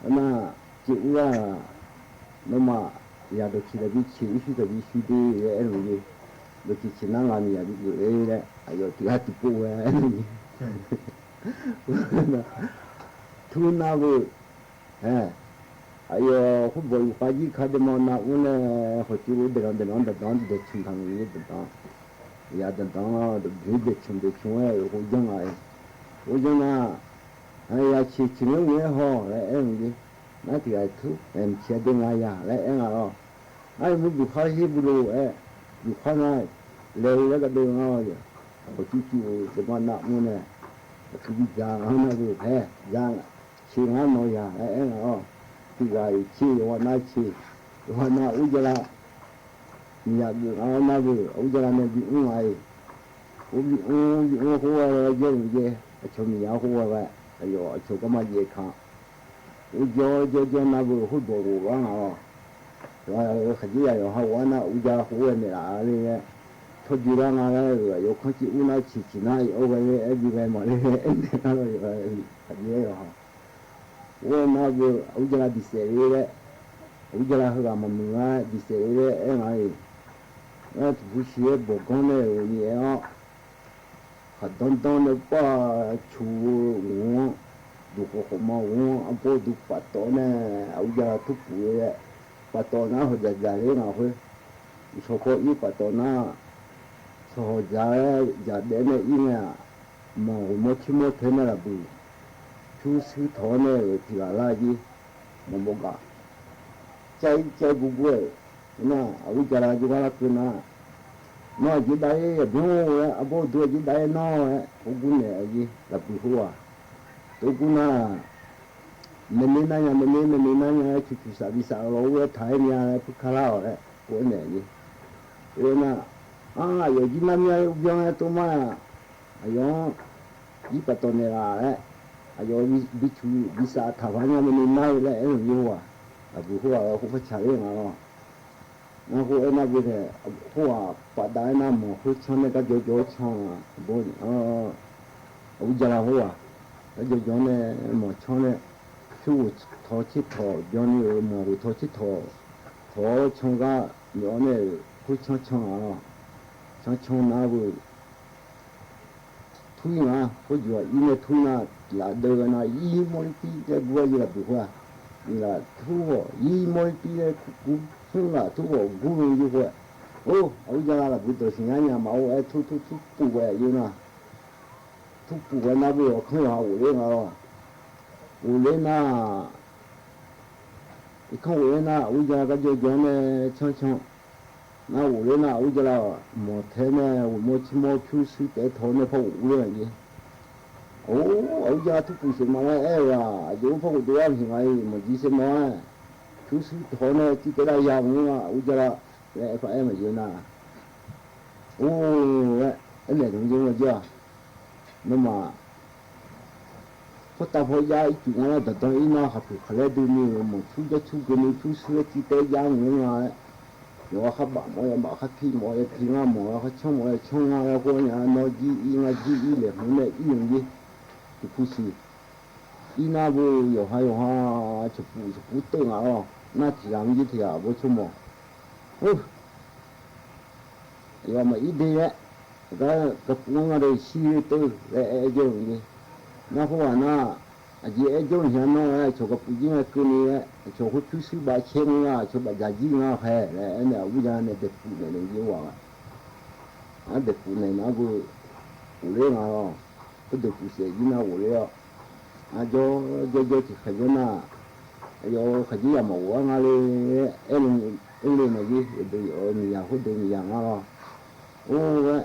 Aernar, caev ur-aq, nawmaf yaq dawqciq taqbi ciq, irshuir taqbi shuir de laer aer-eu jeq. Dawqciq ciq nar ngaq miqyaq bi geuf le laer aqyawf tiq ghaq tiqpov-aer aer-eu jeq. Tur nar beu, aer, aqyawf khoerbawq yufkhav jir ka daema nav mr nae, hawqcuv daeqlanq daeqlanq daqdanq-anr daeqcmq taq mq-ir daqdanq, yaq daqdanq-anr daqbyoer daeqcmq daeqcmq-aer-euq khoerjanr nga-iq. Khoerjanr nar, yaq ciq ciq ngaer ngaer haw laer aer-eu jeq. Nar tiq ghaq tur, mqciq-a de nga ya laer aer nga-awr. Nar yawmuiq yufkhav her bu lof-aer, yufkhav nar laeq-eu laer gardov nga-awr, hawqcuv cuv-eu daema nav mr nae, aqkuv bi dzaq nga-anr nar beu, aer, dzaq, ceq ngar nawq ya laer aer nga-awr. Tiq ghaq-iq ceq, yawqghaq nav ceq, yawqghaq nav ur jala miqyaq geuf nga-awr nar beu, ur jala nae bimr nga-iq. Ur bimr bimr khoerghae laer jawr-euq jeq, aqcawq miqyaq khoerghae ghae, aqyawf aqcawq garma jaef ka. Ur jawr jawr jawr nar beu, khoerbawq ghof lar nga-awr. Yawqha-euq khaqdzerzaq yawqha ghof-ar nar ur jala khoerghae naeqlaf-a le laer, tawrjoe lar nga laer-euq aqyawf kanr caev ur nar ciq ciq nar-iq awr ghae le aer bi ghae maqle laer aernaeq nar-awr, yawqha-euq khaqdzerzaq yawqha ghof-ar nar beu, ur jala diqsaef le laer, ur jala heughaq maqmuiq nar diqsaef le laer aer nga-iq. Nar tiqpov siq-aer bawqganr nae-euq ni aer-awr, khaqdanr danr nae par-eu cu-eu ghawq-anr, duqkhawf khawf ma ghawq-anr arbawr duq paftawf nae, ur jala turpuf-eu laer, paftawf nar hawqdzaq dzaq ler ngaq khoer, uqshawq paw ir paftawf nar, shawq hawqdzaq-aer dzaqdaef nae ir ngae-aq, manq ghoeqmawr tsermawr tae nae laf buiq pyurshuir tawq-awr nae-euq tiq ghaq lar jir, manq bawgaf cair cair gurgur-aer, nar aqur jala jawrgar larkeuv nar, nawr aqjeq dav-ir yabyanr-or laer, arbawr uqduq aqjeq dav-ir nawr laer, ur gur naeq-a jir laf buiq khoerghaq, tov gur nar, maeqnaeq nar nya, maeqnaeq maeqnaeq nar nya-aer, cuqcuq saf bi saf-eu law ur-aer taq-aer nya laer, puirkar lar-awq laer, ur-aer naeq-a jir. Ur-aer nar, ar, aqyawf jir nar myav-aer urbyanr-aer tov mar-aq, aqyawf-anr jir paftawf naeqlaf laer, aqyawf bi cuq bi saf taq paq nya maeqnaeq nar-eu laer aer-euq jir khoerghaq, laf buiq khoerghaq-eu khoer par caq ler nga-awr. Nar khoer aer nar beu tae, khoerghaq paf dav-aer nar manq khoer canr nae gar jawr jawr-aer can-a, aqbawr, aqur jala khoerghaq gar jawr jawr nae manq canr nae, Pyur ghof tawq tser tawq byanni-euq mawq ghof tawq tser tawq, tawq-awr can gar myawf-awr nae-euq khoer cancan-aq lawr. Cancan nar-eu tur-ir nga, khoerjuq-aq ir nae tur-ir nar, lafdeuv ghae nar ir mawrlir tir laer gur-ar, ir laf buiq khoer-aq, ir laf tur ghawq ir mawrlir tir laer kur, smr laf tur ghawq gur-eu yur khoer-aq, or, Aqur Jala laf buiq dawq siqnya nya maqor-aer tur tur tur puf ghae yur nar, tur puf ghae nar beu-awq kanr yawqha ghofler nga lawr. Ghofler nar, irkanr ghofler nar Aqur Jala garjawr jawr nae cancan nar ghofler nar Aqur Jala mawq tae nae ghawqmawr cirmawr pyurshuir taef tawq nae par ghofler-a jeq. Or, Aqur Jala tur puf sheuq ma laer aer-eu-aq, aqjeq-anr par ghofdov-ar maqsiq nga-iq maqjir saer ma-aer, pyurshuir tawq nae civtaev dav ya maqngeur-a Aqur Jala laer aer par aer maqjir nar, or, aer, aernaeq dmq jir maqjir-aq, nawmaf khoertav paw jav ircuf nga laer dawqdan ir nar khaqpuiq khaqlaer dui ni-euq mawq cur jar cur geuni pyurshuir laer civtaev jav maqngeur nga laer, yawqha khar baf mawf-awr yabaf, khar pi mawf-awr yapi ngar mawf-awr, khar canr mawf-awr yacanr ngar laer khoer nya, nawr jir ir ngar jir ir laeqhmq nae ir-eu jeq, tiqpur siq ir nar beu yawqha yawqha cawqpuf cawqpuf teuv nga lawr. Nar tiq ghaq maqjir tiq ghaq bawr tsawrmawq, aqyawf maqir de laer, gar garpuf ngar nga de shir teuv laer aer jawr-eu jeq. Nar khoerghaq nar, aqjeq aer jawr-eu hia nawr laer, aqcawq garpuf jir ngae keuvni laer, aqcawq khoer pyurshuir baf caer nga, aqcawq baf dzaq jir nga khae laer aernaeq, Aqur Jala nae daeqpuf naeq naeq jir-a. Ar daeqpuf naeq nar beu ghofler nga lawr. Khoer daeqpuf saef jir nar ghofler-awr, arjawr jawr jawr tiqkhaeq jawr nar, aqyawf khaqjir yamq maqghof-ar nga le, aer le maqjir, yawdeuq yawf-eu miqyaq khoerdeuq miqyaq nga lawr. Or-aer,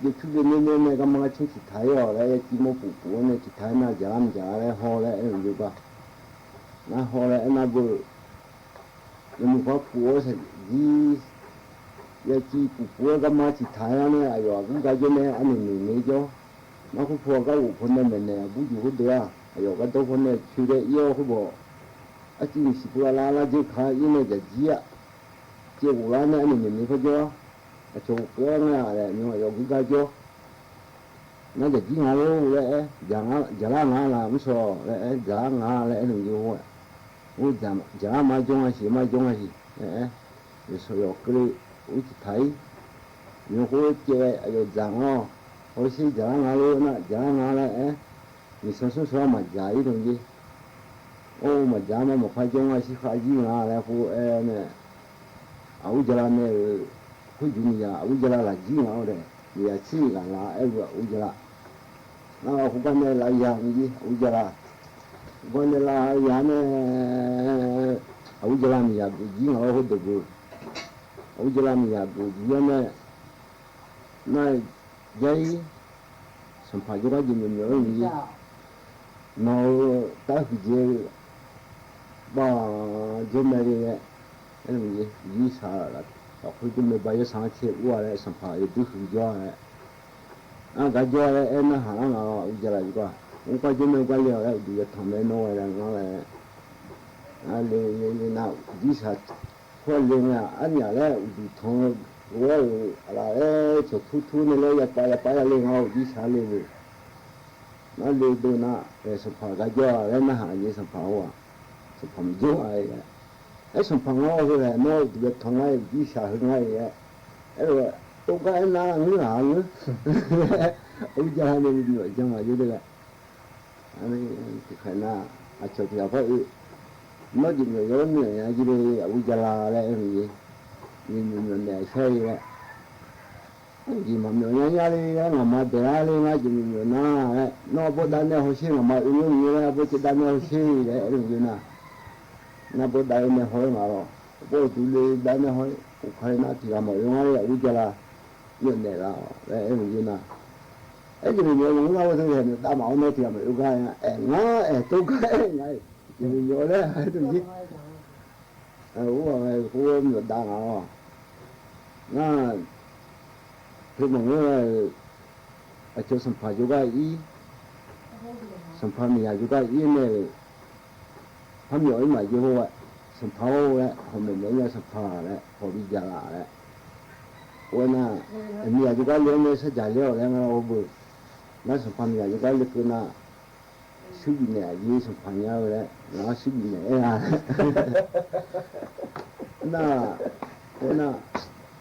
jawr pyur jawr nae nae nae garma gar canr tiqtaq-ir-awq laer, yaciv mawr puf puf-awr nae tiqtaq-ir nar, jaqlar maqjaqlar laer haw laer aer-eu jeq gar. Nar haw laer aernar beu, yawmuiq par puf-awr shaqjir, yaciv puf puf-awr garma tiqtaq-ir-awr nae aqyawf aqgur gar jawr nae arnoeq noeq ngae jawr. Nar khoer paw gar ghof paw nae maeqnaeq aqbur juq khoerdeuq-aq, aqyawf gardawr paw nae coeq dae ir-awr khoer bawq, arcuiv nyiq siq pov lavlar lar dzeur ka-ir nae jaqjir-aq, caev ghoflar nae arnoeq noeq ni par jawr-ar. Aqcawq ghofkeuv-awr nga laer nymr aqyawf aqgur gar jawr. Nar jaqjir nga lor laer aer, jaqlar nga laf mr shawq laer aer, jaqlar nga laer aer noeq jawr-aer, jaqlar ma jawr nga siq ma jawr nga siq laer aer, yawqshawq yawq keuvle ur tiqtaq-ir. Nymq khoer caev aqyawf dzaq nga-awq, hawsher jaqlar nga lor nar jaqlar nga laer aer, nyiq sanr smr shawr-ar maqdzaq-ir noeq jir. Or, maqdzaq ma maqpar jawr nga shir khav jir nga laer khoer aer nae, Aqur Jala nae-euq khoerjuq miqyaq Aqur Jala lafjir nga-awr dae, miqyaq tser ghaq laf aer-eu Aqur Jala. Nar khoergar nae laf ya noeq jir Aqur Jala. Khoergar nae laf ya nae, Aqur Jala miqyaq geuf jir nga-awr khoerdeuq beu. Aqur Jala miqyaq geuf jir-awr nae, nar jair sanqpaq jawrgar jeq myawq myawq-aer noeq jir. Nawq-eu tar huiqdzaeq-eu baf jawr mae le laer, aer-eu jeq, Irsaq lafkhoer jawr mae ba yawsanr-anr cae ur-a laer sanqpaq yawdui huiq jawr-a laer, nar gar jawr-a laer aer narhaq lar nga-awr Aqur Jala jawrgar, mr gar jawr mae gar le-awq laer uqduq yatanq mae nawr ghae laer ngar laer, nar le le le nar Irsaq khoer le ngae-aq arnyaf laer uqduq tanq-eu lof-aer-euq aqlaf laer cawq tur tur nae laer yapav yapav ya le nga-awr Irsaq le le. Nar le deuv nar, sanqpaq gar jawr-a laer narhaq jeq sanqpaq-or-aq, sanqpaq maqjawr-a laer, aer sanqpaq ngar-awr heu laer nawr uqduq yatanq ngar-iq Irsaq heu ngar-iq laer, aer-eu tov gar aernar ngeur ghaq ngeur. Aqur Jala nae bi myawf jan maqjawr deuv laer. Tiqkhaeq nar, aqcawq tiq ghaq par oe, nawr jeq myawf yawr myawf nya jir le Aqur Jala laer aer-eu jeq, jeq myawf myawf naeq shar-ir laer, jeq maqmyawf nya nya le laer ngaqma daeqlar le ngar jeq myawf myawf nar laer, nawr arbawr dav nae hawsher ngaqma oe ngeur-ir laer arbawr caev dav nae hawsher laer aer-eu jeq nar, nar arbawr dav-ir nae haw-aer ngaq-awq, arbawr uqduq le dav nae haw-aer uq ka le nar tiq ghaq maqoe ngar le Aqur Jala myawf naeq laf-awq laer aer-eu jeq nar, aer jeq myawf myawf maqngeur nar-eu teu haeq myawf dav maqawr nae tiq ghaq maqoe gar aer ngar aer tov gar aer nga-iq, jeq myawf myawf laer aer teu jir. Ur-aq ngae khoer myawf dav ngaq-awq. Ngar teu maqngeur-eu, aqcawq sanqpaq jawrgar ir, sanqpaq miqyaq jawrgar ir nae-euq par myawf-ir maqjawr-aer, sanqpaq-or laer hawq maeqnaeq-ir nya sanqpaq laer hawq bi jaq laf laer. Or nar, miqyaq jawrgar le-awr nae sarjaq ler-awq laer ngar lar-awr beu. Nar sanqpaq miqyaq jawrgar lekeuv nar, Shuir bifnaeq aqjeq sanqpaq nya-eu laer, ngar shuir bifnaeq aer-a. Nar, aernar,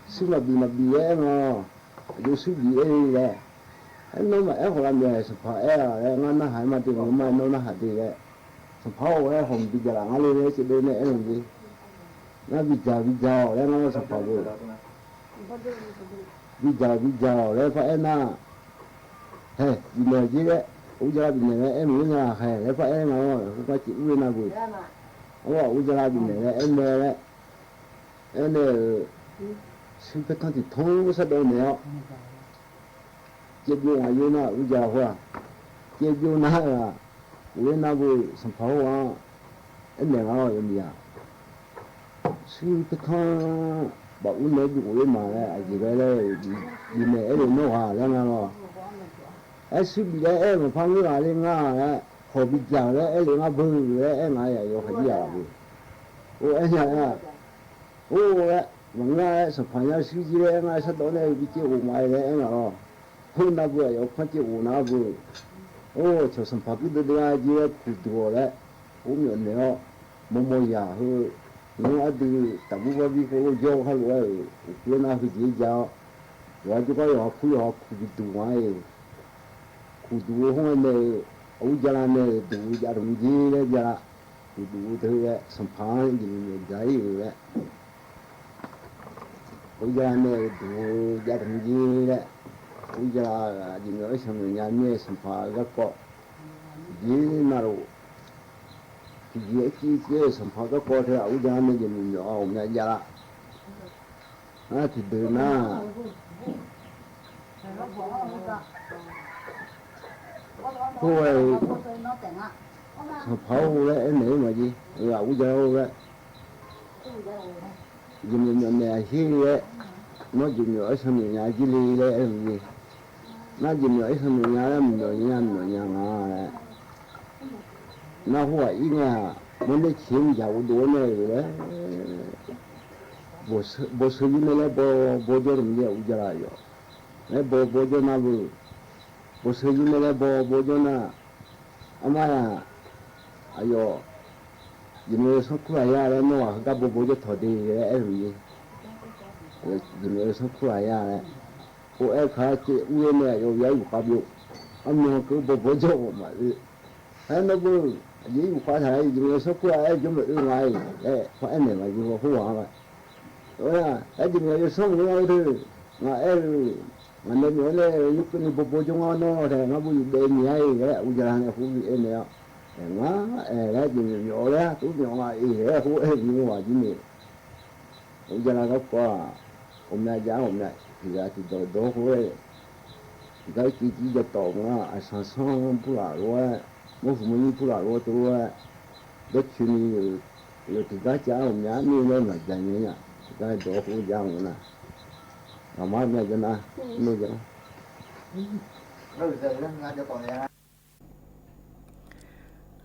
shuir maqbif maqbif laer aer nga-awq. Aqjeq shuir bif aer-eu laer, aer nawr maqaer khawf lavmyaeq sanqpaq aer-a laer, ngar narhaq-aer ma de, ngar ma nawr narhaq de laer, sanqpaq-or laer hawq mq bi jaqlaf ngar le laer caevdov nae aer-eu jeq. Ngar bidzaq bidzaq-awq laer ngar sanqpaq-eu bidzaq bidzaq-awq laer par aernar, hae bifnaeq-awq jir laer, Aqur Jala bifnaeq laer aer maqngeur nya hae laer par aer nga-awr, khoergar caev ur-eu navmaqtser, Aqur Jala bifnaeq laer aer mae laer aernaeq-euq, shuir paertanr tiq tanr sardawv naeq-awr, caevbyov ngaq yov nar Aqur Jala khoer-aq, caevbyov nar-aq, uqler nar beu sanqpaq khoer-anr aernaeq nga-awr yawmiq-aq, shuir paertanr baf ur naeq-aer bighof ler ma laer aqjeq ghae laer, bifnaeq aer-eu nawr ghaq laer nga lawr. Aer shuir bif laer aer-eu maqpar ngeur ghaq le nga laer, hawq bidzaq laer aer le ngar beu laer aer nga-a yawqha jir-aq beu. Or aer nya-a. Or laer maqngeur-aer sanqpaq nya shuir jir laer aer nga-aer sardawv nae-eu bicaev ghof ma-aer laer aer nga lawr. Khoer nar beu aqyawf kanr caev ghof nar beu. Or cawq sanqpaq kuir deuv deuv-a jir laer kuqduq-awq laer, or myawf naeq-awr, mawrmawr yaq heu, nymr ardui taqbur barbi khoerlof jawr-eu khar lof-aer-euq uqkir nar heujeq-aer ja-awr, yawqha jawrgar yawqha kur yawqha kuq biduq nga-iq. Kuqduq-eu khoer-anr nae-eu, Aqur Jala nae-euq duq-eu jav dmq jir laer ja-a. Kuqduq-eu teu-aer sanqpaq-anr jeq myawf myawf dzaq-ir-euq laer, Aqur Jala nae-euq duq-eu jav dmq jir laer, Aqur Jala ghaq jeq myawf-aer shanq myawf nya mir-aer sanqpaq-eu garkawv jeq navluf, tiqjeq-aer civ civ-aer-euq sanqpaq garkawv teu Aqur Jala nae jeq myawf myawf-a ghawqmya jav-a. Ngar tiqdeuq nar, khoer-aer-eu sanqpaq-or laer aernaeq-eu maqjir, Aqur Jala-or laer, jeq myawf myawf naeq-aq her laer, nawr jeq myawf-aer shanq myawf nya jir le laer aer-eu jeq. Nar jeq myawf-aer shanq myawf nya laer, myawf nya myawf nya nga laer. Nar khoerghaq ir ngae-aq, mawrner ciq-aer mqdzaq ghofdov-awr nae-euq laer, bawqsheu yur nae laer baw baw jawr dmq jae Aqur Jala yawf. Laer baw baw jawr nar beu, bawqsheu yur nae laer baw baw jawr nar, armar-aq, aqyawf, jeq myawf yawsanr kur laf ya laer nawr-aq heugar baw baw jawr tawq de laer aer-eu jeq. Jeq myawf yawsanr kur laf ya laer, or aer kaq-aer caev ur-awr nae aqyawf yar yufkhav byov, armyan keuv baw baw jawr ghawq maqoe. Aer nawr beu, aqjeq yufkhav taq-aer jeq myawf yawsanr kur laf-aer jawr maqoe nga-iq laer par aernaeq maqjir haw khoerghaq-anr ghae. Aer jeq myawf yawsanr maqngeur-eu teu, ngaq aer-eu, ngaq nae myawf-aer nae yawkeuvni baw baw jawr ngar nawr tae ngar beu yuf daef ni-a-iq laer Aqur Jala nae khoer aernaeq-awr, aer ngar aer laer jeq myawf myawf laer tov myawf nga-iq laer khoer aer-eu aqjir ni, Aqur Jala garkawv-aq, ghawqmya jav-aer ghawqmya tiq ghaq tiqdawq dawq khoer-aer, tiqgar ircuf jir ja tawf nga, aqsanq sanr burlaf lof-aer, mawrhuq mawrnyir burlaf lof-aer tov-aer, dawrcoeni-euq yawf tiqgar cav-aer ghawqmya mir laer maqjav nya nya, tiqgar dawq khoer jav nga nar, ngaqmar mya jav nar, mr ja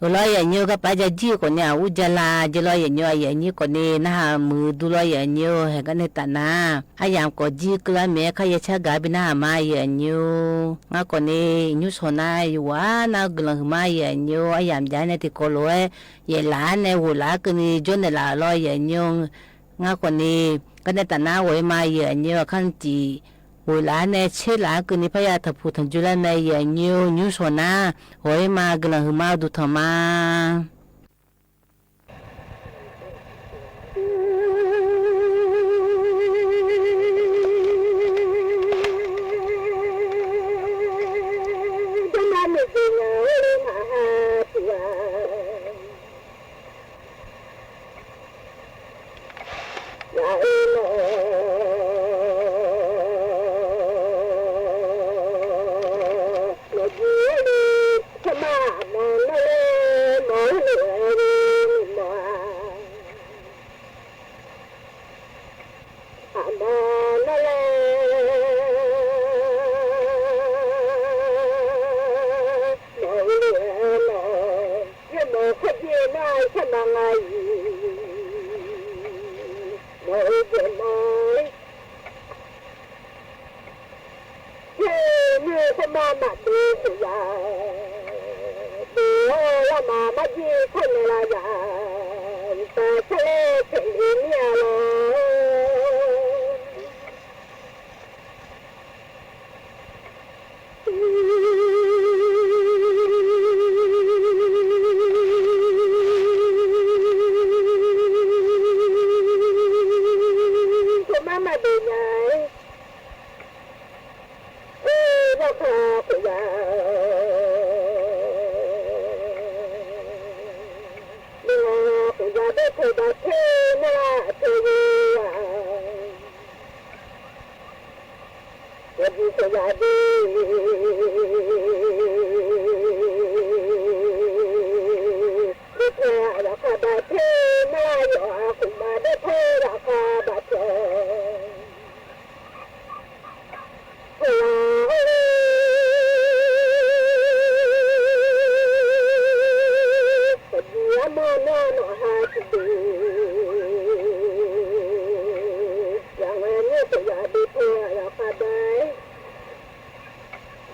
Heulof-aer yaqnyir-eu garpaf-aer ja jir-eu khawfni Aqur Jala jeq lawr yaqnyir-eu aqyuif aqnyir khawfni narhaq muiq-eu dur lawr yaqnyir-eu haeq gar nae taf nar, aryamq khawf jir keuvlar maeq-aer kar yacar gaq-aer bi narhaq ma yaqnyir-or. Ngar khawfni nymrshawq nar yawqghaq nar guiqlanq huiqma yaqnyir-or. Aryamq jav-aer nae tiqkawv lof-aer yaeflaf-aer nae ghoeqlaf-aer keuvni jawrnaeq laf-euq lawr yaqnyir-or. Ngar khawfni gar nae taf nar ghawq-ir ma yaqnyir-or. Aqkar nyiq ghoeqlaf-aer nae tserlaf-aer keuvni parya tanqpuq tanqjoe lar mae yaqnyir-or. Nymrshawq nar ghawq-ir ma guiqlanq huiqma-eu duqtanq ma. Nar khoerma maqdov khof ya, dov maq marjir tawrnaeq laf zaq, uqtaf sarler taeqle mir-a lor. Tov mar maqdov nya-aer, oe, lavkaq khof zaq, aqduimaf khof zaq doer teu daq ter nar-aq, teu-eu-aq, aqdui khof zaq doer, doer teu-aq lafkaq daq ter nar-aq, yawf-aq khof maq doer teu lafkaq daq ter-awq. Khof zaq-or, aqdui armawr nawr nawqha tiqdeuq, yawqngae nymr khof zaq doer teu-aq lafkaq daq-aer,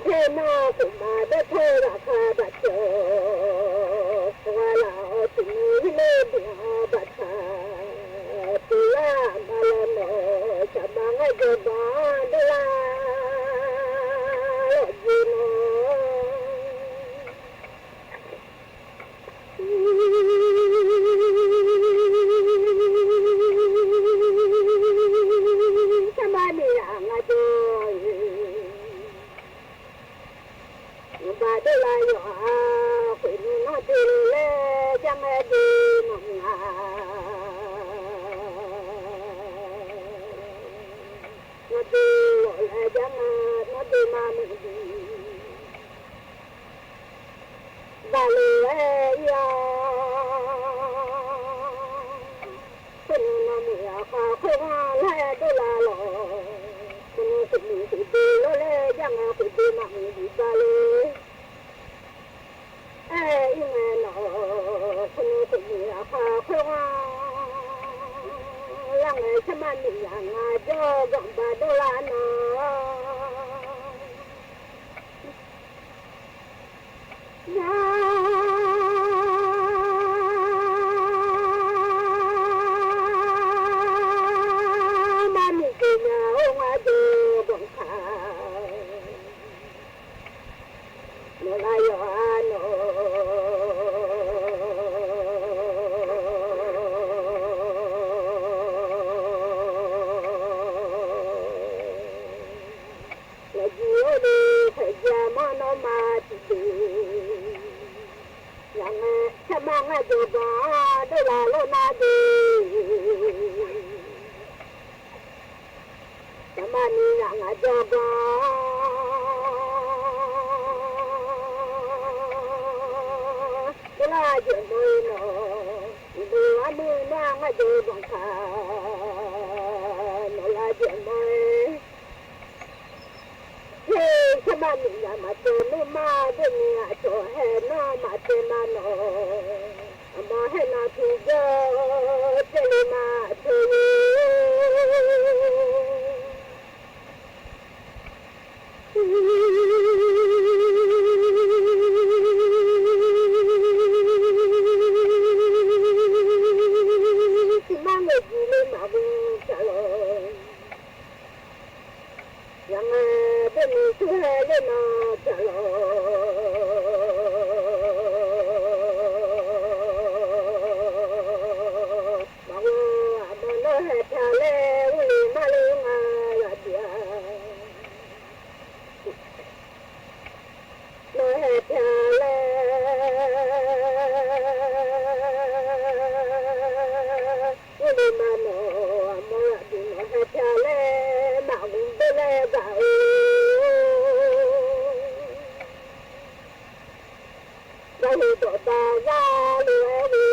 ter nar-aq khof maq doer teu lafkaq daq ter-awq. Khof ghaq laf-awr tiqnui-ir ler bif-anr baqtaq, tiq lar aqma lawnmr-awq, saqma ngar jawrbanq-anr doerlar lawqjeq nawq. Saqma miqzaq ngar jawr-eu, ngar baq doerlar yawf-aq, khoeqni nawr doe laer jar ngae doe nawq nga. Nawr doe lawq laer jar nga, nawr doe ma muiqbif bale aer ir-a. Khoernuiv nawr muiq aqkhav khoerghaq laer doerlar lawq. Khoernuiv khof muiq khof doe lawr laer jar ngae, khof doe maqmuiq bif bale aer ir ngae nawq. Khoernuiv khof muiq aqkhav khoerghaq lar ngae, saqma miqzaq ngar jawr ganq baq doerlar nawq. Ngar mar miqjeq nya-or, ngar jawr ganq kaq nawq lar yawf-a nawq. Lafjir-or, le khaeqja mar nawr ma tiqdeuq, yawqngae saqma ngar jawrbanq-anr doerlar lawr nar de. Saqma miqzaq ngar jawrbanq doerlar jeq mawr-eu nawq. Uqduq armur nar ngar jawrbanq taq nawq lar jeq mawr-aer. Her, saqma miqzaq maqtsaev nmr ma, dawrni aqcawq haer nawr maqtsaev ma nawq. Aqma haer nav tiqjawr tsaevle ma teu-or. Tiqmar ngaeqjuq le maqghov taq lawq. Yawqngae dawrni tawr haer ler nawq taq lawq. Maqghov aqma nawr haer taq laer urle mar le nga ghaq bif-a. Nawr haer taq laer urle ma nawq. Aqma ghaq bif nawr haer taq laer maqghov doer laer gaq-eu. Gaq-eu dawqdav zar lof-aer le.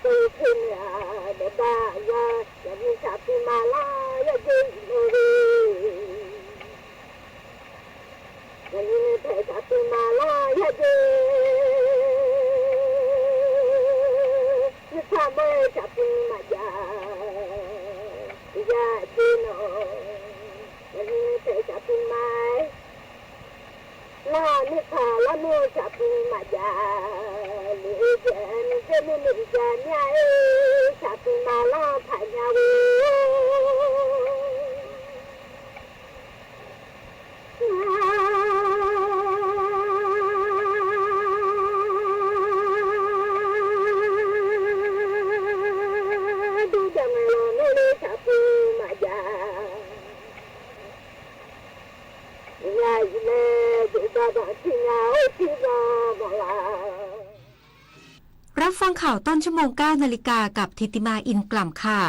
Dawq-eu khoer nae-aq dawqdav zar, yaqnyi taqpiq maqlar yar dzer zif lawr-eu. Yaqnyi nae taef taqpiq maqlar yar dzer, yawtsaq mawr-aer taqpiq maqjav, tiqjav dzer nawq. Yaqnyi nae taef taqpiq ma-aer Mirkhanq larmur-eu shaqpuiv maqjav, lef-eu jeq-aer nuijaer nuinoeq jav mir-a-ir, shaqpuiv ma lanr taqnya-or. Dur jav ngae lawq, nor le shaqpuiv maqjav. Nya-iq laer jeuqda banq tiq nya-or, tiq banq banq laf. รับฟังข่าวต้นชั่วโมง เก้านาฬิกา กับธิติมา อินกล่ำค่ะ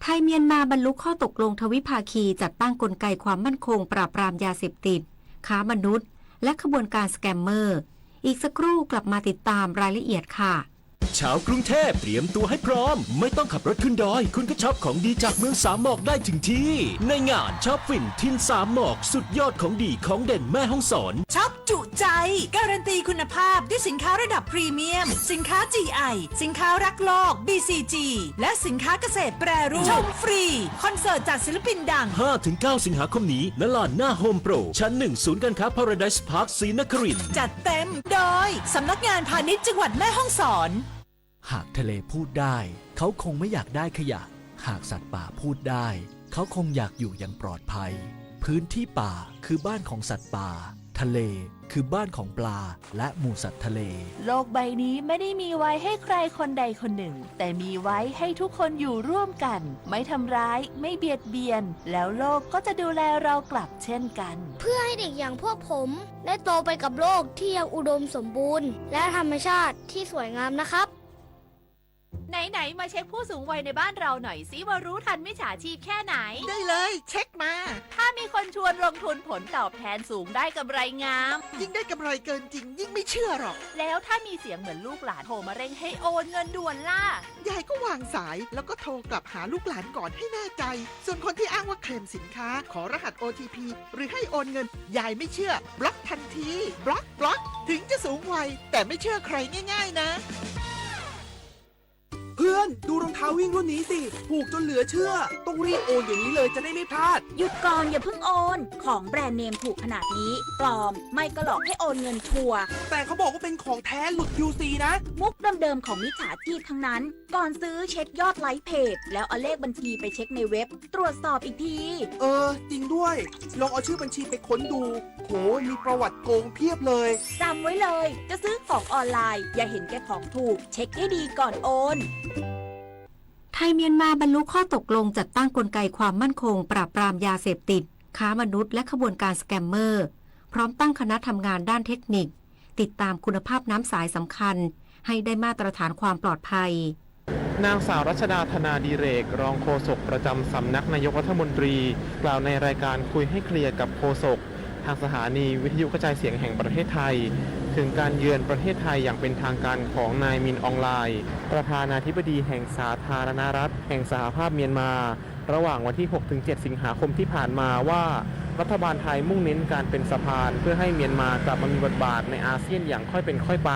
ไทยเมียนมาบรรลุข้อตกลงทวิภาคีจัดตั้งกลไกความมั่นคงปราบปรามยาเสพติด ค้ามนุษย์ และขบวนการสแกมเมอร์ อีกสักครู่กลับมาติดตามรายละเอียดค่ะ ชาวกรุงเทพเตรียมตัวให้พร้อม ไม่ต้องขับรถขึ้นดอย คุณก็ช็อปของดีจากเมืองสามหมอกได้ถึงที่ ในงานช็อปฟินทินสามหมอก สุดยอดของดีของเด่นแม่ฮ่องสอน ช็อปจุใจ การันตีคุณภาพด้วยสินค้าระดับพรีเมียม สินค้า จีไอ สินค้ารักโลก บีซีจี และสินค้าเกษตรแปรรูป ชมฟรี คอนเสิร์ตจากศิลปินดัง ห้าถึงเก้า สิงหาคมนี้ ณ ลานหน้าโฮมโปร ชั้นหนึ่ง ศูนย์การค้า Paradise Park ศรีนครินทร์ จัดเต็มโดย สำนักงานพาณิชย์จังหวัดแม่ฮ่องสอน หากทะเลพูดได้ เขาคงไม่อยากได้ขยะ หากสัตว์ป่าพูดได้ เขาคงอยากอยู่อย่างปลอดภัย พื้นที่ป่าคือบ้านของสัตว์ป่า ทะเลคือบ้านของปลา และหมู่สัตว์ทะเล โลกใบนี้ไม่ได้มีไว้ให้ใครคนใดคนหนึ่ง แต่มีไว้ให้ทุกคนอยู่ร่วมกัน ไม่ทำร้าย ไม่เบียดเบียน แล้วโลกก็จะดูแลเรากลับเช่นกัน เพื่อให้เด็กอย่างพวกผมได้โตไปกับโลกที่ยังอุดมสมบูรณ์ และธรรมชาติที่สวยงามนะครับ ไหนๆ มาเช็คผู้สูงวัยในบ้านเราหน่อยสิว่ารู้ทันมิจฉาชีพแค่ไหน ได้เลย เช็คมา ถ้ามีคนชวนลงทุนผลตอบแทนสูงได้กำไรงาม ยิ่งได้กำไรเกินจริง ยิ่งไม่เชื่อหรอก แล้วถ้ามีเสียงเหมือนลูกหลานโทรมาเร่งให้โอนเงินด่วนล่ะ ยายก็วางสาย แล้วก็โทรกลับหาลูกหลานก่อนให้แน่ใจ ส่วนคนที่อ้างว่าเคลมสินค้า ขอรหัส โอ ที พี หรือให้โอนเงิน ยายไม่เชื่อ บล็อกทันที บล็อก บล็อก ถึงจะสูงวัย แต่ไม่เชื่อใครง่ายๆ นะ เพื่อน ดูรองเท้าวิ่งรุ่นนี้สิ ถูกจนเหลือเชื่อ ต้องรีบโอนเดี๋ยวนี้เลย จะได้ไม่พลาด หยุดก่อน อย่าเพิ่งโอน ของแบรนด์เนมถูกขนาดนี้ ปลอม ไม่ก็หลอกให้โอนเงินชัวร์ แต่เขาบอกว่าเป็นของแท้หลุด คิวซี นะ มุกเดิมๆ ของมิจฉาชีพทั้งนั้น ก่อนซื้อเช็คยอดไลค์เพจ แล้วเอาเลขบัญชีไปเช็คในเว็บ ตรวจสอบอีกที เออ จริงด้วย ลองเอาชื่อบัญชีไปค้นดู โห มีประวัติโกงเพียบเลย จำไว้เลย จะซื้อของออนไลน์ อย่าเห็นแก่ของถูก เช็คให้ดีก่อนโอน ไทยเมียนมาบรรลุข้อตกลงจัดตั้งกลไกความมั่นคง ปราบปรามยาเสพติด ค้ามนุษย์ และขบวนการสแกมเมอร์ พร้อมตั้งคณะทำงานด้านเทคนิค ติดตามคุณภาพน้ำสายสำคัญ ให้ได้มาตรฐานความปลอดภัย นางสาวรัชดา ธนาดิเรก รองโฆษกประจำสำนักนายกรัฐมนตรี กล่าวในรายการคุยให้เคลียร์กับโฆษก ทางสถานีวิทยุกระจายเสียงแห่งประเทศไทย ถึงการเยือนประเทศไทยอย่างเป็นทางการของนายมิน ออง ลาย ประธานาธิบดีแห่งสาธารณรัฐแห่งสหภาพเมียนมา ระหว่างวันที่ หกถึงเจ็ด สิงหาคมที่ผ่านมาว่า รัฐบาลไทยมุ่งเน้นการเป็นสะพานเพื่อให้เมียนมากลับมามีบทบาทในอาเซียนอย่างค่อยเป็นค่อยไป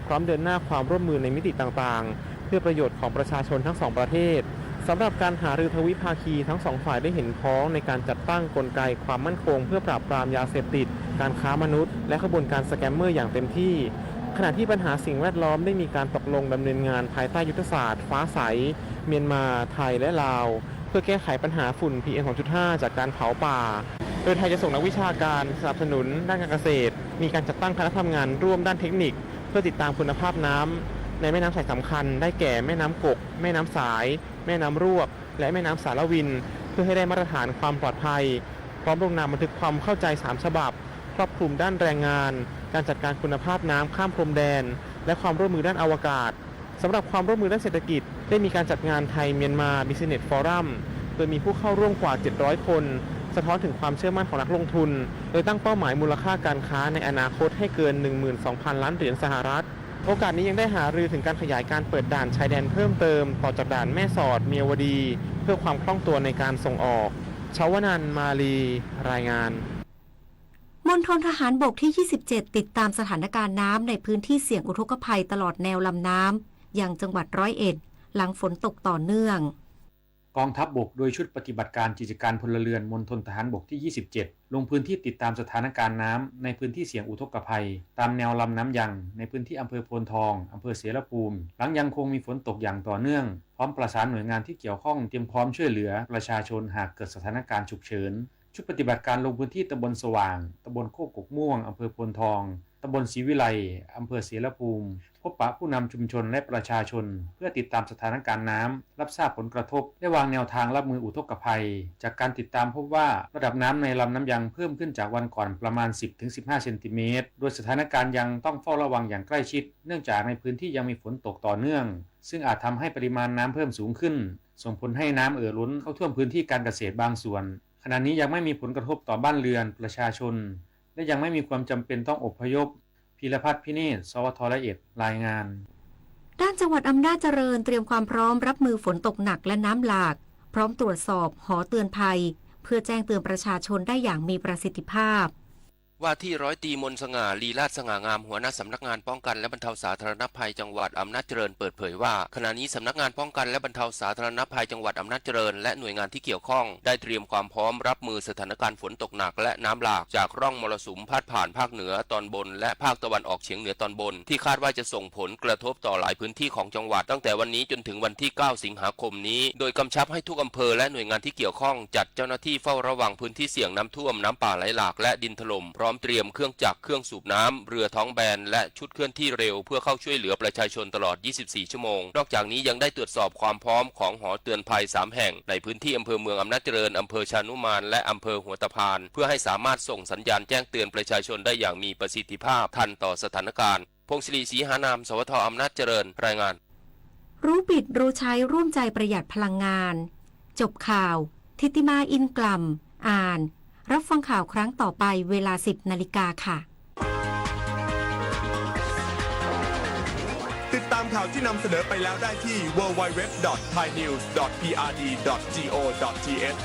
พร้อมเดินหน้าความร่วมมือในมิติต่างๆ เพื่อประโยชน์ของประชาชนทั้งสองประเทศ สำหรับการหารือทวิภาคีทั้งสองฝ่ายได้เห็นพ้องในการจัดตั้งกลไกความมั่นคงเพื่อปราบปรามยาเสพติด การค้ามนุษย์ และขบวนการสแกมเมอร์อย่างเต็มที่ ขณะที่ปัญหาสิ่งแวดล้อมได้มีการตกลงดำเนินงานภายใต้ยุทธศาสตร์ฟ้าใส เมียนมา ไทย และลาว เพื่อแก้ไขปัญหาฝุ่น พีเอ็ม สองจุดห้า จากการเผาป่า โดยไทยจะส่งนักวิชาการสนับสนุนด้านการเกษตร มีการจัดตั้งคณะทำงานร่วมด้านเทคนิค เพื่อติดตามคุณภาพน้ำในแม่น้ำสายสำคัญ ได้แก่แม่น้ำกก แม่น้ำสาย แม่น้ำรวบ และแม่น้ำสารวิน เพื่อให้ได้มาตรฐานความปลอดภัย พร้อมลงนามบันทึกความเข้าใจสามฉบับ ครอบคลุมด้านแรงงาน การจัดการคุณภาพน้ำข้ามพรมแดน และความร่วมมือด้านอวกาศ สำหรับความร่วมมือด้านเศรษฐกิจ ได้มีการจัดงานไทยเมียนมา Business Forum โดยมีผู้เข้าร่วมกว่า เจ็ดร้อย คน สะท้อนถึงความเชื่อมั่นของนักลงทุน โดยตั้งเป้าหมายมูลค่าการค้าในอนาคตให้เกิน หนึ่งหมื่นสองพัน ล้านเหรียญสหรัฐ โอกาสนี้ยังได้หารือถึงการขยายการเปิดด่านชายแดนเพิ่มเติม ต่อจากด่านแม่สอด เมียวดี เพื่อความคล่องตัวในการส่งออก ชวนันท์ มาลี รายงาน มณฑลทหารบกที่ ยี่สิบเจ็ด ติดตามสถานการณ์น้ำในพื้นที่เสี่ยงอุทกภัยตลอดแนวลำน้ำ ยังจังหวัดร้อยเอ็ด หลังฝนตกต่อเนื่อง กองทัพบก โดยชุดปฏิบัติการกิจการพลเรือนมณฑลทหารบกที่ ยี่สิบเจ็ด ลงพื้นที่ติดตามสถานการณ์น้ำในพื้นที่เสี่ยงอุทกภัย ตามแนวลำน้ำยัง ในพื้นที่อำเภอโพนทอง อำเภอเสรภูมิ หลังยังคงมีฝนตกอย่างต่อเนื่อง พร้อมประสานหน่วยงานที่เกี่ยวข้องเตรียมพร้อมช่วยเหลือประชาชนหากเกิดสถานการณ์ฉุกเฉิน ชุดปฏิบัติการลงพื้นที่ตำบลสว่าง ตำบลโคกกกม่วง อำเภอโพนทอง ตำบลศรีวิไล อำเภอเสรภูมิ พบปะผู้นำชุมชนและประชาชน เพื่อติดตามสถานการณ์น้ำ รับทราบผลกระทบ และวางแนวทางรับมืออุทกภัย จากการติดตามพบว่าระดับน้ำในลำน้ำยังเพิ่มขึ้นจากวันก่อนประมาณ สิบถึงสิบห้า เซนติเมตร โดยสถานการณ์ยังต้องเฝ้าระวังอย่างใกล้ชิด เนื่องจากในพื้นที่ยังมีฝนตกต่อเนื่อง ซึ่งอาจทำให้ปริมาณน้ำเพิ่มสูงขึ้น ส่งผลให้น้ำเอ่อล้นเข้าท่วมพื้นที่การเกษตรบางส่วน ขณะนี้ยังไม่มีผลกระทบต่อบ้านเรือนประชาชน และยังไม่มีความจำเป็นต้องอพยพ พีรพัฒน์ พิเนศ สวท.ร้อยเอ็ด รายงาน ด้านจังหวัดอำนาจเจริญเตรียมความพร้อมรับมือฝนตกหนักและน้ำหลาก พร้อมตรวจสอบหอเตือนภัย เพื่อแจ้งเตือนประชาชนได้อย่างมีประสิทธิภาพ ว่าที่ร้อยตรีมนต์สง่า ลีลาศสง่างาม หัวหน้าสำนักงานป้องกันและบรรเทาสาธารณภัยจังหวัดอำนาจเจริญเปิดเผยว่า ขณะนี้สำนักงานป้องกันและบรรเทาสาธารณภัยจังหวัดอำนาจเจริญและหน่วยงานที่เกี่ยวข้องได้เตรียมความพร้อมรับมือสถานการณ์ฝนตกหนักและน้ำหลากจากร่องมรสุมพัดผ่านภาคเหนือตอนบนและภาคตะวันออกเฉียงเหนือตอนบน ที่คาดว่าจะส่งผลกระทบต่อหลายพื้นที่ของจังหวัดตั้งแต่วันนี้จนถึงวันที่ เก้า สิงหาคมนี้ โดยกำชับให้ทุกอำเภอและหน่วยงานที่เกี่ยวข้องจัดเจ้าหน้าที่เฝ้าระวังพื้นที่เสี่ยงน้ำท่วม น้ำป่าไหลหลาก และดินถล่ม พร้อมเตรียมเครื่องจักร เครื่องสูบน้ำ เรือท้องแบน และชุดเคลื่อนที่เร็ว เพื่อเข้าช่วยเหลือประชาชนตลอด ยี่สิบสี่ ชั่วโมง นอกจากนี้ยังได้ตรวจสอบความพร้อมของหอเตือนภัย สาม แห่ง ในพื้นที่อำเภอเมืองอำนาจเจริญ อำเภอชานุมาน และอำเภอหัวตะพาน เพื่อให้สามารถส่งสัญญาณแจ้งเตือนประชาชนได้อย่างมีประสิทธิภาพ ทันต่อสถานการณ์ พงศิริ ศรีหานาม สวท อำนาจเจริญ รายงาน รู้ผิดรู้ใช้ร่วมใจประหยัดพลังงาน จบข่าว ธิติมา อินกล่ำ อ่าน รับฟังข่าวครั้งต่อไปเวลา สิบ นาฬิกาค่ะ ติดตามข่าวที่นำเสนอไปแล้วได้ที่ ดับเบิลยู ดับเบิลยู ดับเบิลยู ดอท ไทยนิวส์ ดอท พีอาร์ดี ดอท จี โอ ดอท ที เอช